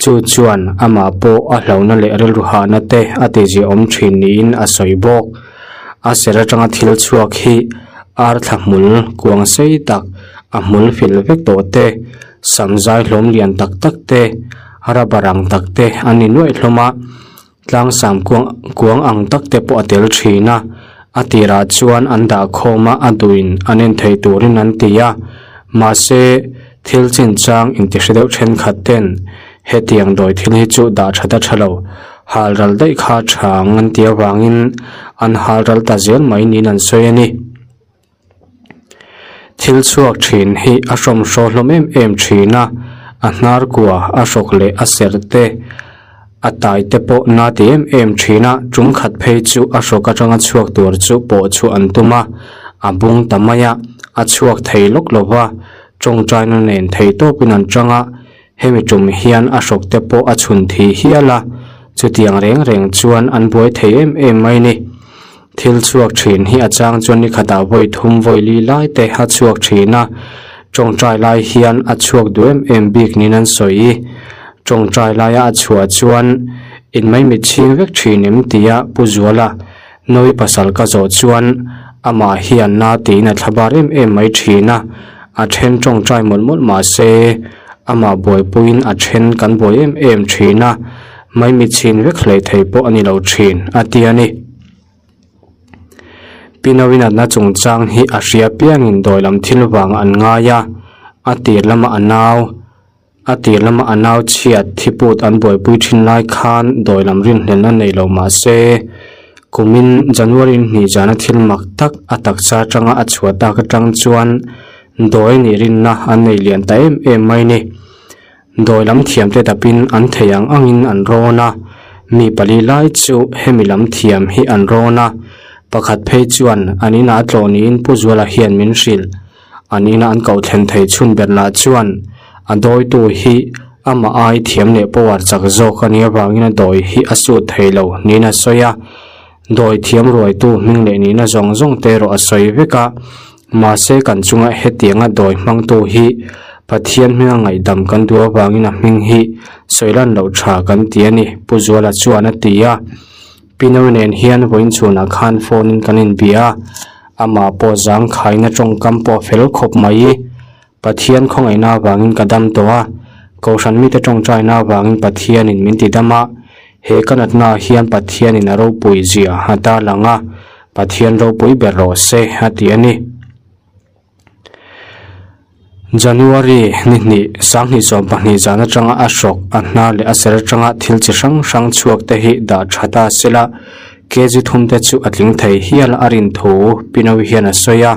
chu chuan amah pawh a hlauhna leh rilru hahna te a tiziahawm thin niin a sawi bawk. A ser atanga thil chhuak hi ar thla hmul kuang sei tak a hmul fil vek tawh te, sam zai hlawm lian tak tak te, rubber ang tak te an ni nuaih hlawm a, tlang sam kuang kuang ang tak te pawh a tel thin a. A tirah chuan an dah khawm a, a duhin an en thei turin an ti a. Mahse, thil chinchang intihre deuh thenkhat ten hetiang dawi thil hi chu dah that a tha lo, hal ral daih kha tha ang an ti avangin an hal ral ta zel mai niin an sawi a ni. Thil chhuak thin hi a hrawmhraw hlawm em em thin a, a hnar kua, a hrawk leh a serh te, a tai te pawh na ti em em thin a, tum khat phei chu a hrawk atanga chhuak tur chu pawh chhuah an tum a, a bung ta mai a, a chhuak thei lawk lo va, tawngtaina nen thei tawpin an tang a, hemi tum hian a hrawk te pawh a chhun thi hial a, chutiang reng reng chuan an buai thei em em mai ni. Thil chhuak thin hi a chang chuan ni khatah vawi thum vawi li lai te a chhuak thin a, tawngtai lai hian a chhuak duh em em bik niin an sawi. Tawngtai laia a chhuah chuan in maimit chhing vek thin em tia Pu Zuala Nawi pasal ka zawh chuan amah hian na tiin a thlabar em em mai thin a, a then tawngtai mawlh mawlh mah se amah buaipuiin a then kan buai em em thin a, maimit chhin vek hleih thei pawh a ni lo thin a ti a ni. Pinawinatna chungchang hi a hria piangin dawi lam thil vang an ngai a, a tir lama a nau, a tir lama a nau chhiat thiput an buaipui thin lai khan dawi lam rinhlelna nei lo mah se, kumin January hnih zana thil mak tak a taksa atanga a chhuah tak atang chuan dawi nih rinna an nei lian ta em em mai ni. Dawi lam thiamte dapin an thei ang angin an rawn a, mi pali lai chu hemi lam thiam hi an rawn a, pakhat phei chuan an inah tlawh niin Pu Zuala hian min hrilh. An ina an koh thlen thei chhun ber lah chuan a dawitu hi amah ai thiam leh power chak zawk a nih avangin a dawi hi a sut thei lo niin a sawi a. Dawi thiam ruaitu hming leh nihna zawng zawng te erawh a sawi vek a, mahse kan chunga hetianga dawi hmangtu hi Pathian hminga ngaihdam kan duh avangin a hming hi sawi lan loh tha kan ti a ni, Pu Zuala chuan a ti a. Pino nen hian vawiin chhunah khan phone in kan inbia a, amah pawh zangkhaina tawngkam pawh a fel khawp mai. Pathian khawngaihna avangin ka dam tawh a, Kohhran mite tawngtaina avangin Pathianin min ti dam a, he ka natnaah hian Pathianin a ropui zia a tarlang a, Pathian ropui ber rawh se a ti a ni. January ni hnih, sanghnih 12 zan atanga a hrawk, a hnar leh a ser atanga thil chi hrang hrang chhuak te hi dah tha ta sela, kg thum te chu a tling thei hial a rin thu Pinawi hian a sawi a.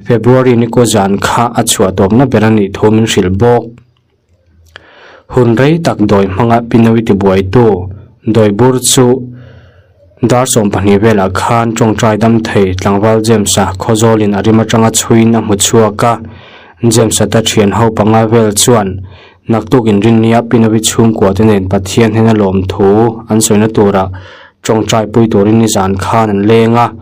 February ni kaw zan kha a chhuah tawpna ber a nih thu min hrilh bawk. Hun rei tak dawi hmanga Pinawi tibuaitu dawi bur chu dar 12 velah khan tawngtai dam thei tlangval James-a Khawzawlin a rim atanga chhuiin a hmu chhuak a. James-a ta thian ho panga vel chuan naktuk inrinnia Pinawi chhungkua te nen Pathian hnena lawmthu an sawina turah tawngtai pui turin nizan khan an leng a.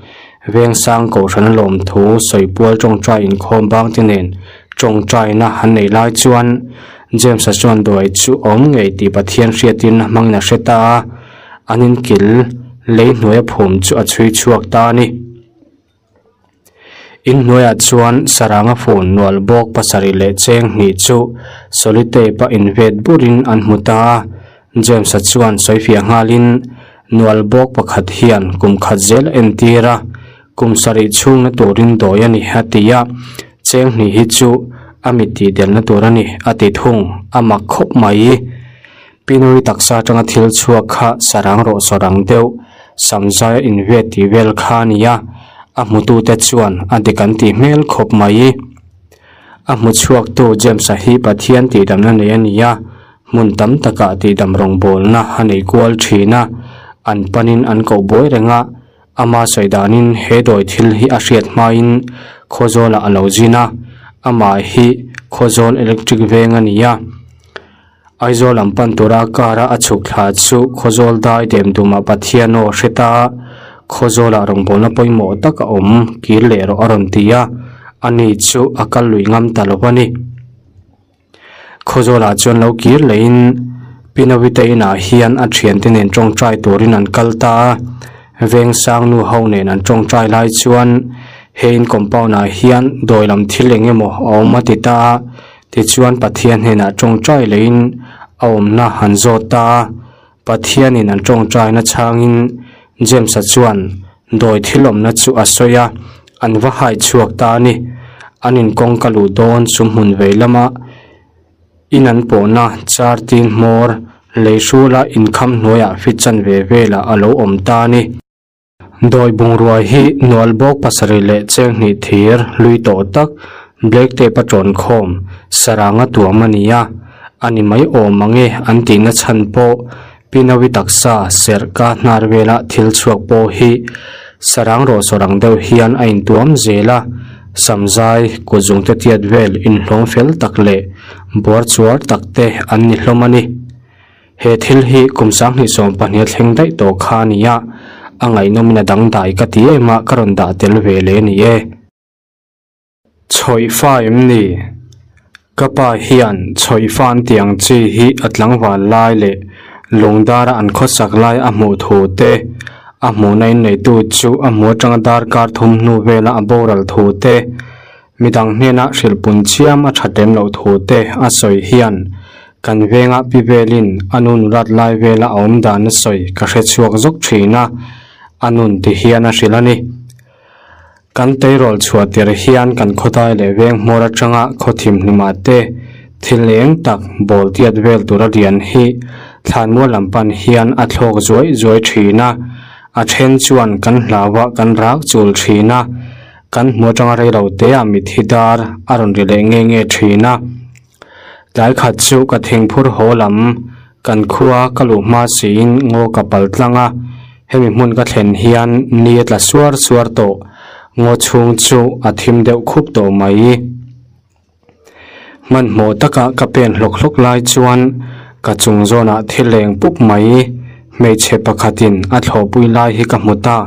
Vengsang Kohhran a lawmthu sawipual tawngtai inkhawm bang te nen tawngtaina an nei lai chuan James-a chuan duai chu a awm ngei tih Pathian hriatin a hmangin a hre ta a, an inkil lei hnuaia phum chu a chhui chhuak ta a ni. Inhnuaiah chuan saranga phone nual bawk pasarih leh cheng hnih chu solitape a invet burin an hmu ta a, James-a chuan sawifiah nghalin, Nual bawk pakhat hian kum khat zel a entir a, kum sarih chhungna turin dawi a ni, a ti a. Cheng hnih hi chu a mit tihdelna tur a ni, a ti thung. A mak khawp mai. Pinui taksa atanga thil chhuak kha sarang rawh sawrang deuh, samzai a invet tih vel kha a ni a, a hmutute chuan a dik an tih hmel khawp mai. A hmu chhuaktu James-a hi Pathian tihdamna nei a ni a, Hmun tam takah tihdam rawngbawlna a nei kual thin a, an panin an koh buai reng a, ama sawi danin he dawi thil hi a hriat hmain Khawzawlah a lo zin a, amah hi Khawzawl electric veng a ni a. Aizawl lam pan tura car a a chhuk thla chu Khawzawl dai dem dumah Pathian aw hre ta a, Khawzawlah rawngbawlna pawimawh tak a awm kir leh rawh a rawn ti a, ani chu a kal lui ngam ta lo a ni. Khawzawlah chuan lo kir lehin Pinawite inah hian a thiante nen tawngtai turin an kal ta a, Vengsang nu ho nen an tawngtai lai chuan he in compound ah hian dawi lam thil eng emaw a awm a ti ta a, tichuan Pathian hnenah tawngtai lehin a awmna an zawt ta a, Pathianin an tawngtaina chhangin James-a chuan. Dawi thil awmna chu a sawi a, an va hai chhuak ta a ni. An in kawngka luh dawn chu hmun vei lama in an pawhna char tin hmawr lei hrula inkham hnuaiah fit chanve velah a lo awm ta a ni. Dawi bungrua hi nual bawk pasarih leh cheng hnih thir hlui tawh tak black tape a tawn khawm saranga tuam a ni a, a ni mai awm ang e an tihna chhan pawh Pinawi taksa serh ka hnar vela thil chhuak pawh hi sarang rawh sawr ang deuh hian a intuam zel a, samzai kut zungte tiat vel inhlawm fel tak leh buar chuar tak te an ni hlawm a ni. He thil hi kum 2020 a thleng daih tawh kha a ni a, a ngaihnawmin a dangdai ka ti em a, ka rawn dah tel ve leh a ni e. Chhawih fa em ni? Ka pa hian chhawih fa an tih ang chi hi a tlangval lai leh lungdara an khawsak lai a hmuh thu te, a hmuhna inneitu chu a hmu atanga darkar thum hnu vela a boral thu te, Midang hnena hrilhpun chiam a tha tem loh thu te a sawi hian kan venga pi velin a nun rat lai vela a awm dan a sawi ka hre chhuak zawk thin a, a nun ti hian a hrilh a ni. Kan teirawl chhuah tir hian kan khawdai leh veng hmawr atanga khaw thimhnimah te thil eng tak bawl tiat vel tura lian hi thlanmual lam pan hian a thlawk zuai zuai thin a, a then chuan kan hlau a kan rak chul thin a. Kan hmu atanga rei lo te ah mithi dar a rawn ri leh nge nge thin a. Tlai khat chu ka thingphur haw lam kan khua ka luh hma siin ngaw ka pal tlang a, hemi hmun ka thlen hian ni a tla suar suar tawh, ngaw chhung chu a thim deuh khup tawh mai. Hmanhmawh taka ka pen hlawk hlawk lai chuan ka chung zawnah thil leng pup mai hmeichhe pakhatin a thlawhpui lai hi ka hmu ta.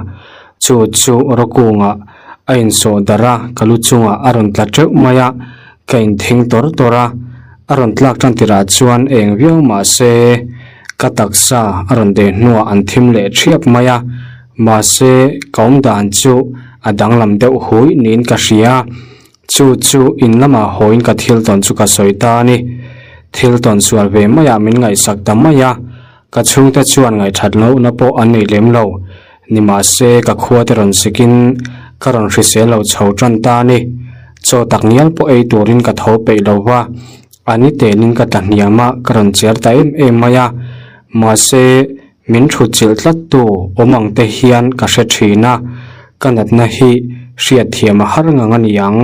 Chu chu rawkungah a insawh darh a, ka lu chungah a rawn tla teuh mai a, ka inthing tawr tawr a. A rawn tlak tan tirah chuan eng viau mah se ka taksa a rawn deh hnuah an thim leh thiap mai a, mahse ka awmdan chu a danglam deuh hui niin ka hria. Chu chu in lamah hawiin ka thil tawn chu ka sawi ta a ni. Thil tawn sual ve maiah min ngaihsak ta mai a, ka chhungte chuan ngaihthat lohna pawh an nei lem lo. Nimahse ka khua te rawn sikin ka rawn hrisel lo chho tan ta a ni. Chaw tak ngial pawh ei turin ka tho peih lo va, a ni telin ka tla hniam a, ka rawn cher ta em em mai a. Mahse Min thut chilh tlat tu awm ang te hian ka hre thin a, ka natna hi hriat thiam a har ngang a ni ang,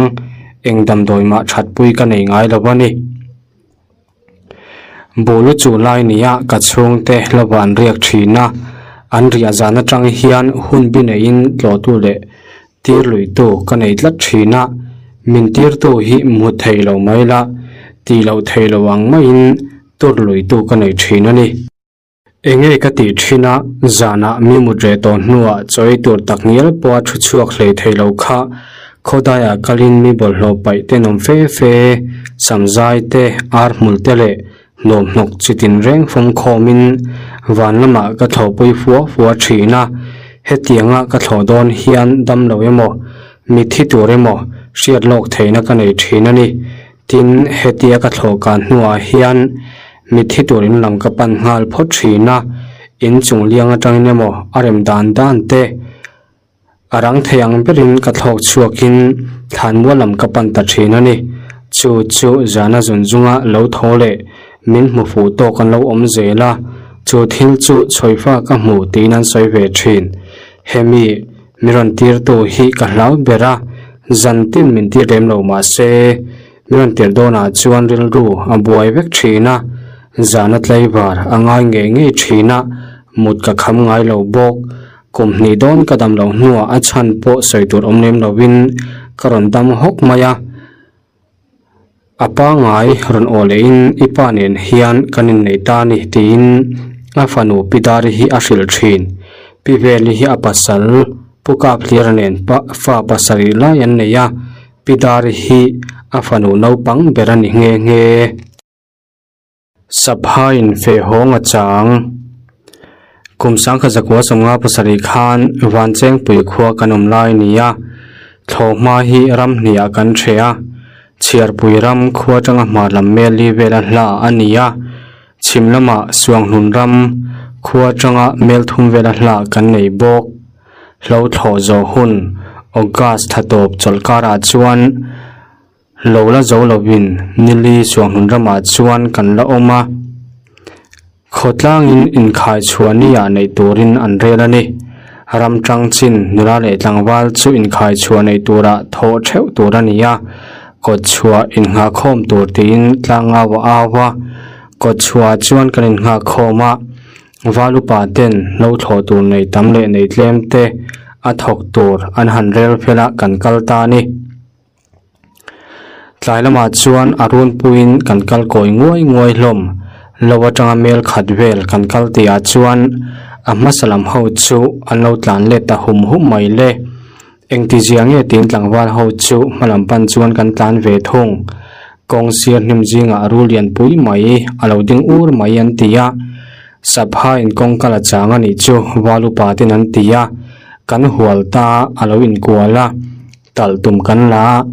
eng damdawi mah thatpui ka nei ngai lo a ni. Bulu chu lai nia ka chhungte hlova an riak thin a, an riah zan atang hian hun bi neiin tlawhtu leh tir luihtu ka nei tlat thin a, min tirtu hi hmu thei lo mai la, tih loh thei lo ang maiin tur luihtu ka nei thin a ni. Enge ka tih thin a, zanah mi mut reh tawh hnuah chaw ei tur tak ngial pawha thu chhuak hlei thei lo kha khawdaiah kalin mi bawlhhlawh paih te nawm fe fe, samzai te, ar hmul te leh hnawmhnawk chi tinreng fawm khawmin van lamah ka thlawhpui fua fua thin a, hetianga ka thlawh dawn hian dam lo emaw, mitthi tur emaw hriat lawk theihna ka nei thin a ni. Tin, hetia ka thlawh kan hnuah hian mitthi tur in lam ka pan nghal phawt thin a, in chung liang atangin emaw a rem dan dan te a rang thei ang berin ka thlawk chhuakin thlanmual lam ka pan ta thin a ni. Chu chu zana zun zunga lo tho leh min hmu fuh tawk an lo awm zel a, chu thil chu chhawifa ka hmu tiin an sawi ve thin. Hemi Mi rawn tirtu hi ka hlau ber a, zan tin min tir lem lo mah se, mi rawn tir dawnah chuan rilru a buai vek thin a, zana tlaivar a ngai ngei ngei thin a, mut ka kham ngai lo bawk. Kum hnih dawn ka dam loh hnuah a chhan pawh sawi tur awm lem lovin ka rawn dam hawk mai a. A pangai rawn aw lehin i pa nen hian kan inneih ta a ni tiin a fanu Pi Dari hi a hrilh thin. Pi Veli hi a pasal Pu Kaphlira nen fa pasarih lai an nei a, Pi Dari hi a fanu naupang ber a ni nghe nghe. Saphaiin feh hawng a chang. Kum sangkhat zakua sawmnga pasarih khan Vanchengpui khua kan awm lai a ni a, thlawhhma hi ram hniah kan hreh a, Chhiarpui ram khua atanga hmar lam mel li vela hla a ni a, chhim lamah Suanghlun ram khua atanga mel thum vela hla kan nei bawk. Hlo thlawh zawh hun August thla tawp chawlh karah chuan lo la zo lovin nili suanghnun ramah chuan kan la awm a. Khawtlangin inkhai chhuah ni-ah neih turin an rel a ni. Ram tang chin nula leh tlangval chu inkhai chhuah neih turah thawh theuh tur a ni a, kawt chhuah innghahkhawm tur tiin tlangau a au a. Kawt chhuahah chuan kan innghahkhawm a, val upa ten hlo thlawh tur nei tam leh nei tlem te a thawk tur an han rel fel a kan kal ta a ni. Tlai lamah chuan a runpuiin kan kal kawi nguai nguai hlawm. Lo atanga mel khat vel kan kal tihah chuan a hmasa lam ho chu an lo tlan let ta hum hum mai le. Engti zia nge tiin tlangval ho chu hma lam pan chuan kan tlan ve thung. Kawng sir hnim zingah rul lian pui mai a lo ding ur mai an ti a. Sapha in kawngka la chang a nih chu val upa ten an ti a. Kan hual ta a lo inkual a. Talh tum kan la a,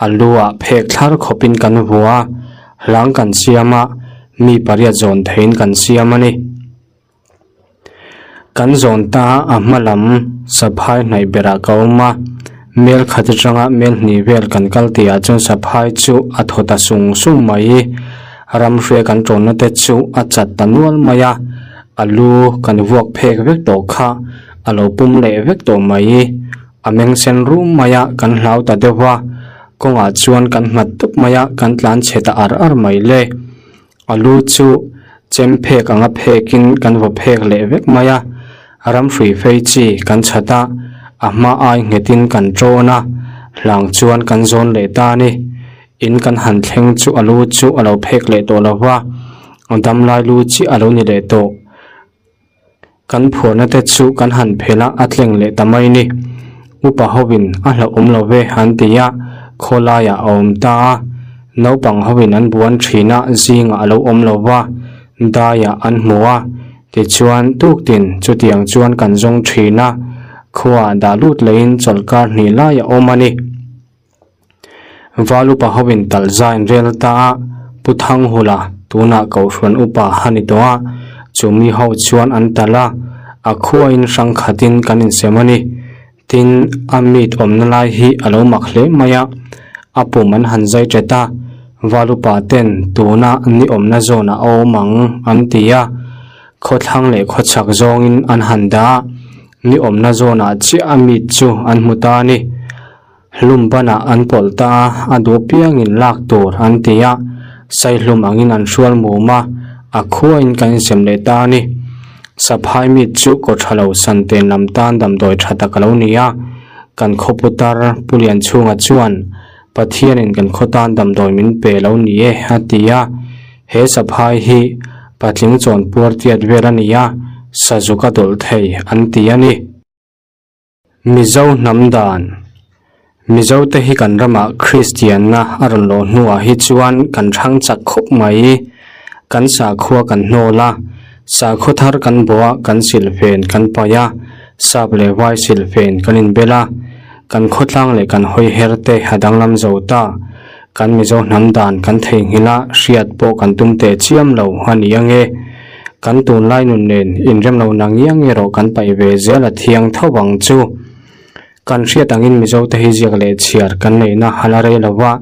a lu ah phek thlar khawpin kan vua a, hlang kan siam a, mi pariat zawn theiin kan siam a ni. Kan zawn ta a hma lam saphai hnaih berah ka awm a, mel khat atanga mel hnih vel kan kal tihah chuan saphai chu a thaw ta sung sung mai. Ramhriat kan tawnna te chu a chat ta nual mai a, a lu kan vuak phek vek tawh kha a lo pum leh vek tawh mai. A meng sen rum mai a, kan hlau ta deuh a, kawngah chuan kan nghat tup mai a, kan tlan chhe ta ar ar mai le. A lu chu chem phek anga phekin kan vaw phek leh vek mai a, ram hrui phei chi kan chhat a, a hma ai nghetin kan tawn a, hlang chuan kan zawn leh ta a ni. In kan han thleng chu a lu chu a lo phek leh tawh lo va, a damlai lu chiah a lo ni leh tawh. Kan phuarna te chu kan han phelh a, a tleng leh ta mai ni. Upa hovin a hlauhawm lo ve an ti a, khawlaiah a awm ta a. Naupang hovin an buan thin a, zingah a lo awm lo va, daiah an hmu a. Tichuan, tuktin chutiang chuan kan zawng thin a, khuaah dah lut lehin chawlhkar hnih lai a awm a ni. Val upa hovin talh zain rel ta a, Pu Thanghula tunah Kohhran upa a ni tawh a, chu mi ho chuan an talh a, a khuain hrang khatin kan insem a ni. Tin, a meat awmna lai hi a lo mak hle mai a, a pum an han zai ṭet a, Val upa ten tuna ni awmna zawnah a awm ang an ti a, khawthlang leh khawchhak zawngin an han dah a, ni awmna zawnah chiah a meat chu an hmu ta a ni. Hlum banah an pawlh ta a, a duh piangin lak tur an ti a, saihlum angin an hrual mum a, a khuain kan insem leh ta a ni. Saphai meat chu kaw tha lo santen lam tan damdawi tha tak a lo ni a, kan khaw putar Pu Lianchhunga chuan Pathianin kan khaw tan damdawi min pe lo ni e a ti a, he saphai hi patling chawnpuar tiat vel a ni a, sazuk a dawlh thei an ti a ni. Mizo hnam dan, Mizote hi kan ramah Kristianna a rawn lawh hnuah hi chuan kan hrang chak khawp mai. Kan sakhua kan hnawl a, sakhaw thar kan bawh a, kan silhfen kan paih a, sap leh vai silhfen kan inbel a, kan khawtlang leh kan hawiher te a danglam zo ta. Kan Mizo hnam dan kan theihnghilh a, hriat pawh kan tum teh chiam lo a ni ange. Kan tunlai nun nen inrem lo na ngiang erawh kan paih ve zel a thiang tho ang chu. Kan hriat angin Mizo te hi ziak leh chhiar kan neihna a la rei lo va,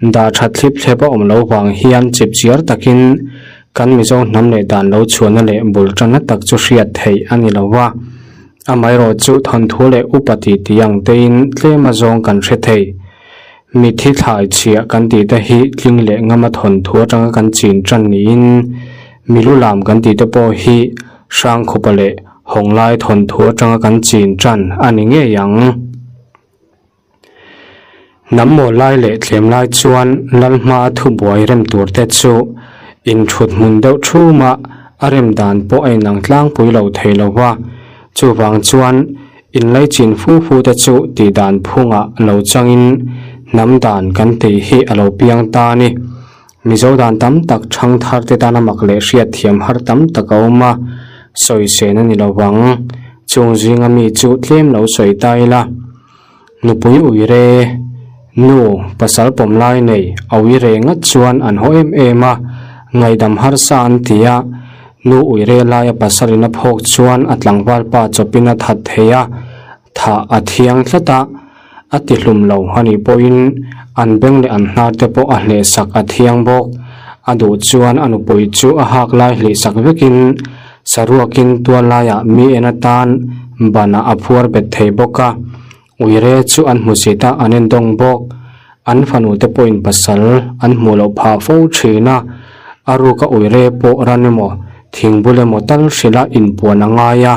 dah that thlip thlep a awm lo vang hian chip chiar takin kan Mizo hnam leh dan lo chhuahna leh bul tanna tak chu hriat theih a ni lo va. Amaherawh chu thawnthu leh upa tih tih ang tein tlem azawng kan hre thei. Mithi thlai chhiah kan tih te hi tling leh ngama thawnthu atanga kan chin tan niin milu lam kan tih te pawh hi Hrangkhupa leh Hawnglai thawnthu atanga kan chin tan a ni ngei ang. Hnam maw lai leh thlem lai chuan Lalhma thubuai rem tur te chu inthut hmun deuh thuma a rem dan pawh a inang tlangpui lo thei lo va, chuvang chuan Inlaichin fu fu te chu tih dan phungah lo changin hnam dan kan tih hi a lo piang ta a ni. Mizo dan tam tak chhang thar te tana mak leh hriat thiam har tam tak a awm a, sawi sen a ni lo vang. Chung zinga mi chu tlem lo sawi ta ila. Nupui ui re, nu, pasal pawm lai nei a ui re ngat chuan an haw em em a, ngaihdam harsa an ti a, Nu ui re laia pasalin a phawk chuan a tlangval pa chawpin a that thei a. Thah a thiang tlat a, a ti hlum lo a nih pawhin an beng leh an hnar te pawh a hleh sak a thiang bawk. A duh chuan a nupui chu a hak lai hlih sak vekin saruakin tual laiah mi en atan banah a phuar bet thei bawk a. Uire chu an hmu zit a, an endawng bawk. An fanu te pawhin pasal an hmuh loh phah fo thin a, a ruka uire pawh ran emaw, thingbul emaw tal hrilh a inpuan a ngai a,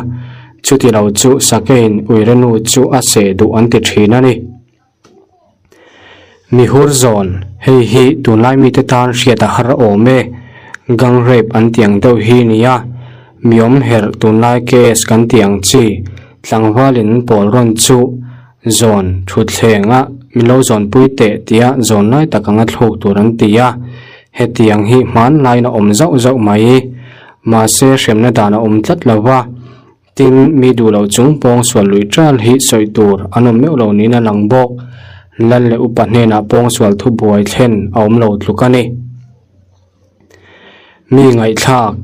chuti lo chu sakeiin uire nu chu a seh duh an ti thin a ni. Mihur zawn, hei hi tunlai mite tan hriat a har awm e, gang rape an tih ang deuh hi nia, mi awm herh tunlai case kan tih ang chi, tlangvalin an pawl rawn chu zawn thutthleng a min lo zawnpui teh tia zawn lai tak anga thluk tur an ti a, hetiang hi hmanlaiin a awm zauh zauh mai, mahse hremna dan a awm tlat lo va. Tin, mi duh loh chung pawng sual luih ṭal hi sawi tur an awm meuh lo niin a lang bawk. Lal leh upa hnenah pawng sual thu buai thlen a awm lo tluk a ni. Mi ngaihthlak,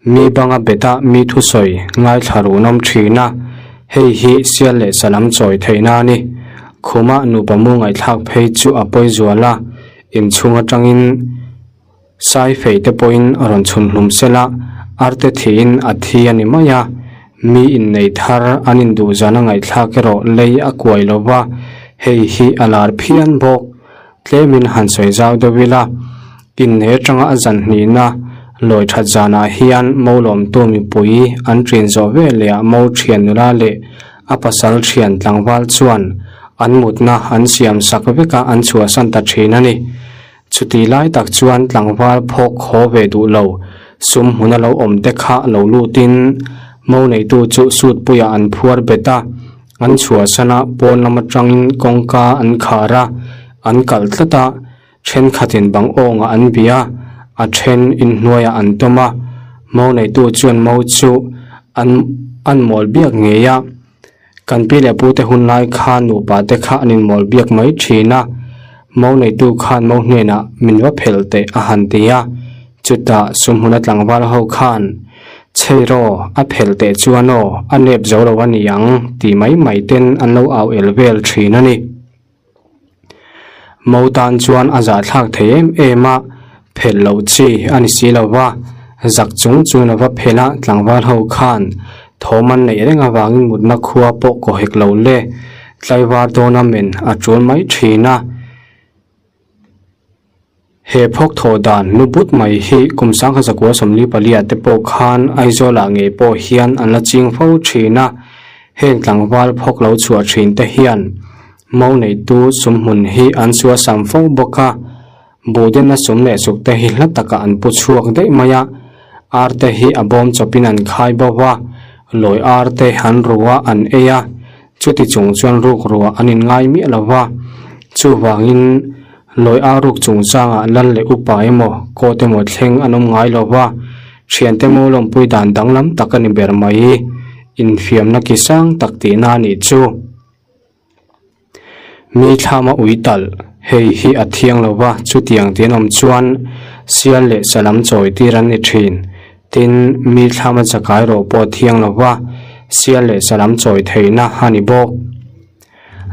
mi banga beta mi thusawi ngaithla run awm ṭhin a, hei hi sial leh salam chawi theihna a ni. Khuma nupa mu ngaihthlak phei chu a pawi zual a, inchhung aṭangin, Saifei te pawhin a rawn chhun hlum sel a, arte thiin a thi a ni mai a, mi innei thar an induh zan a ngaihthlak erawh lei a kuai lo va, hei hi a lar phian bawk. Tlemin han sawi zau deuh ila, innei atanga a zan hnihna lawi that zanah hian mo lawmtu mipui an ṭin zawh veleh ah mo ṭhian nula leh a pasal ṭhian tlangval chuan an mutna an siam sak vek a an chhuahsan ta ṭhin a ni. Chutih lai tak chuan tlangval phawk haw ve duh lo, sum hmuna lo awm te kha lo lutin mo neitu chu sutpuiah an phuar bet a, an chhuahsan a, pawn lam atangin kawngka an khar a, an kalh tlat a, thenkhatin bang awngah an bia, a then inhnuaiah an tawm a, mo neitu chuan mo chu an an mawl biak ngei a. Kan pi leh pute hun lai khan nupa te kha an inmawl biak mai thin a, mo neitu khan mo hnenah min va phel teh a han ti a, chutah sumhmuna tlangval ho khan, Chheiraw, a phel teh chuan aw, a nep zo lo a ni ang ti mai mai ten an lo au el vel thin a ni. Mo tan chuan a zahthlak thei em em a, phelh loh chi a ni si lo va, zak chung chuan a va phelh a, tlangval ho khan thawm an neih reng avangin mutna khua pawh kaw hek lo le, tlaivar dawna men a tul mai thin a. He phawk thawh dan nu but mai hi kum sangha zakua 44 te pawh khan Aizawlah ngei pawh hian an la ching fo thin a, heng tlangval phawk lo chhuah thin te hian mo neitu sumhmun hi an suasam fo bawk a, buhdenna sum leh suk te hi hla takah an pu chhuak daih mai a, ar te hi a bawm chawpin an khai bo va, lawi ar te an ru a an ei a, chuti chung chuan rukruah an inngai miah lo va, chuvangin. Lawi a ruk chungchangah lal leh upa emaw, court emaw thleng an awm ngai lo va, thiante maw lawmpui dan danglam tak a ni ber mai. Infiamna ki sang tak tihna a nih chu. Mi thlama ui talh, hei hi a thiang lo va, chutiang tih an awm chuan sial leh salam chawi tir an ni thin. Tin, mi thlama chakai rawh pawh a thiang lo va, sial leh salam chawi theihna a ni bawk.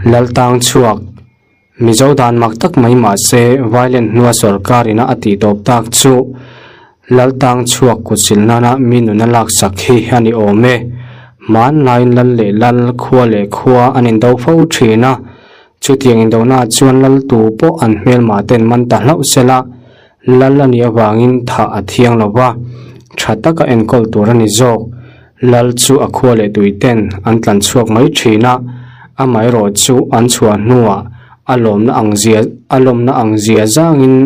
Laltang chhuak. Mizo dan mak tak mai mahse violent hnua sorkar ina a tih tawp tak chu Laltang chhuak kut sil nana mi nuna laksak hi a ni awm e. Hmanlaiin lal leh lal, khua leh khua an indo fo thin a, chutiang indona chuan lal tu pawh an hmelmah ten man ta hlauh sela, lal a nih avangin thah a thiang lo va, tha taka enkawl tur a ni zawk. Lal chu a khua leh tui ten an tlan chhuak mai thin a, amaherawh chu an chhuah hnuah a lawmna ang zia a lawmna ang zia zangin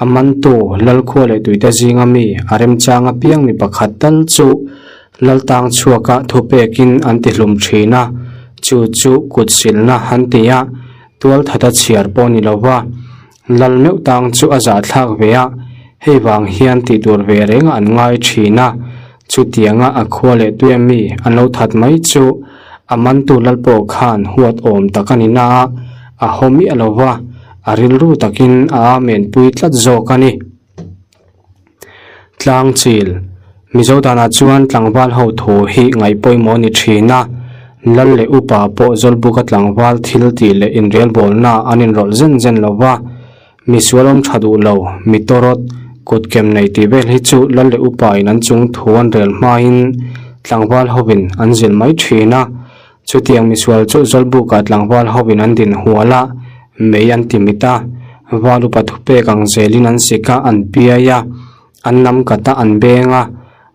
a mantu lal khua leh tuite zinga mi a remchang apiang mi pakhat tal chu lal tang chhuaka thupekin an ti hlum thin a, chu chu kut silna an ti a, tualthata chhiar pawh ni lo va. Lal meuh tang chu a zahthlak ve a, hei vang hian tih tur ve reng an ngai thin a, chutianga a khua leh tuia mi an lo that mai chu a mantu lal pawh khan huat awm tak a ni na a, a haw miah lo va, a rilru takin a amen pui tlat zawk a ni. Tlangchil, Mizo danah chuan tlangval ho thu hi ngaih pawimawh a ni thin a. Lal leh upa pawh Zawlbuka tlangval thil tih leh inrelbawlnaah an inrawlh zen zen lo va, misual awm tha duh lo, mi tawrawt, kutkem nei tih vel hi chu lal leh upain an chung thu an rel hmain tlangval hovin an zilh mai thin a. Chutiang misual chu Zawlbuka tlangval hovin an din hual a, mei an ti mit a, val upa thupek ang zelin an sik a, an piai a. An lam kata an beng a,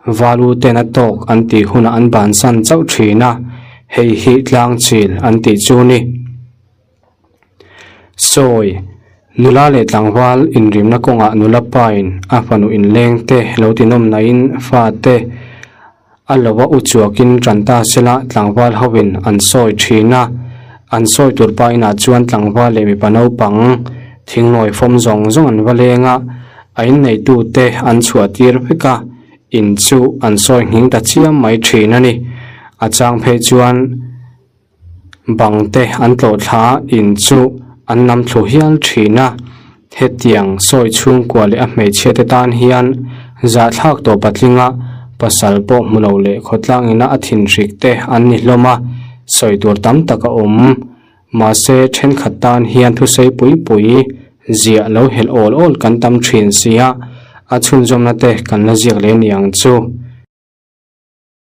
valu ten a tawk an tih hunah an bansan chauh thin a, hei hi tlang chil an tih chu ni. Sawi, nula leh tlangval inrimna kawngah nula pain a fanu inleng te lo tinawm nain fate a lova u chuakin tan ta sela tlangval hovin an sawi thin a, an sawi tur pa inah chuan tlangval leh mipa naupang thingnawi fawm zawng zawng an va leng a, a inneitute an chhuah tir vek a, in chu an sawi nghing ta chiam mai thin a ni. A chang phei chuan. Bang te an tlawh thla a, in chu an nam thlu hial thin a. Hetiang sawi chhungkua leh a hmeichhia te tan hian zahthlak tawh patlinga pasal pawh hmu lo leh khawtlang ina a thinhrik te an ni hlawm a, sawi tur tam tak a awm. Mahse thenkhat tan hian thusei pui pui ziah lo helh awl awl kan tam thin sia, a chhunzawmna te kan la ziak leh niang chu.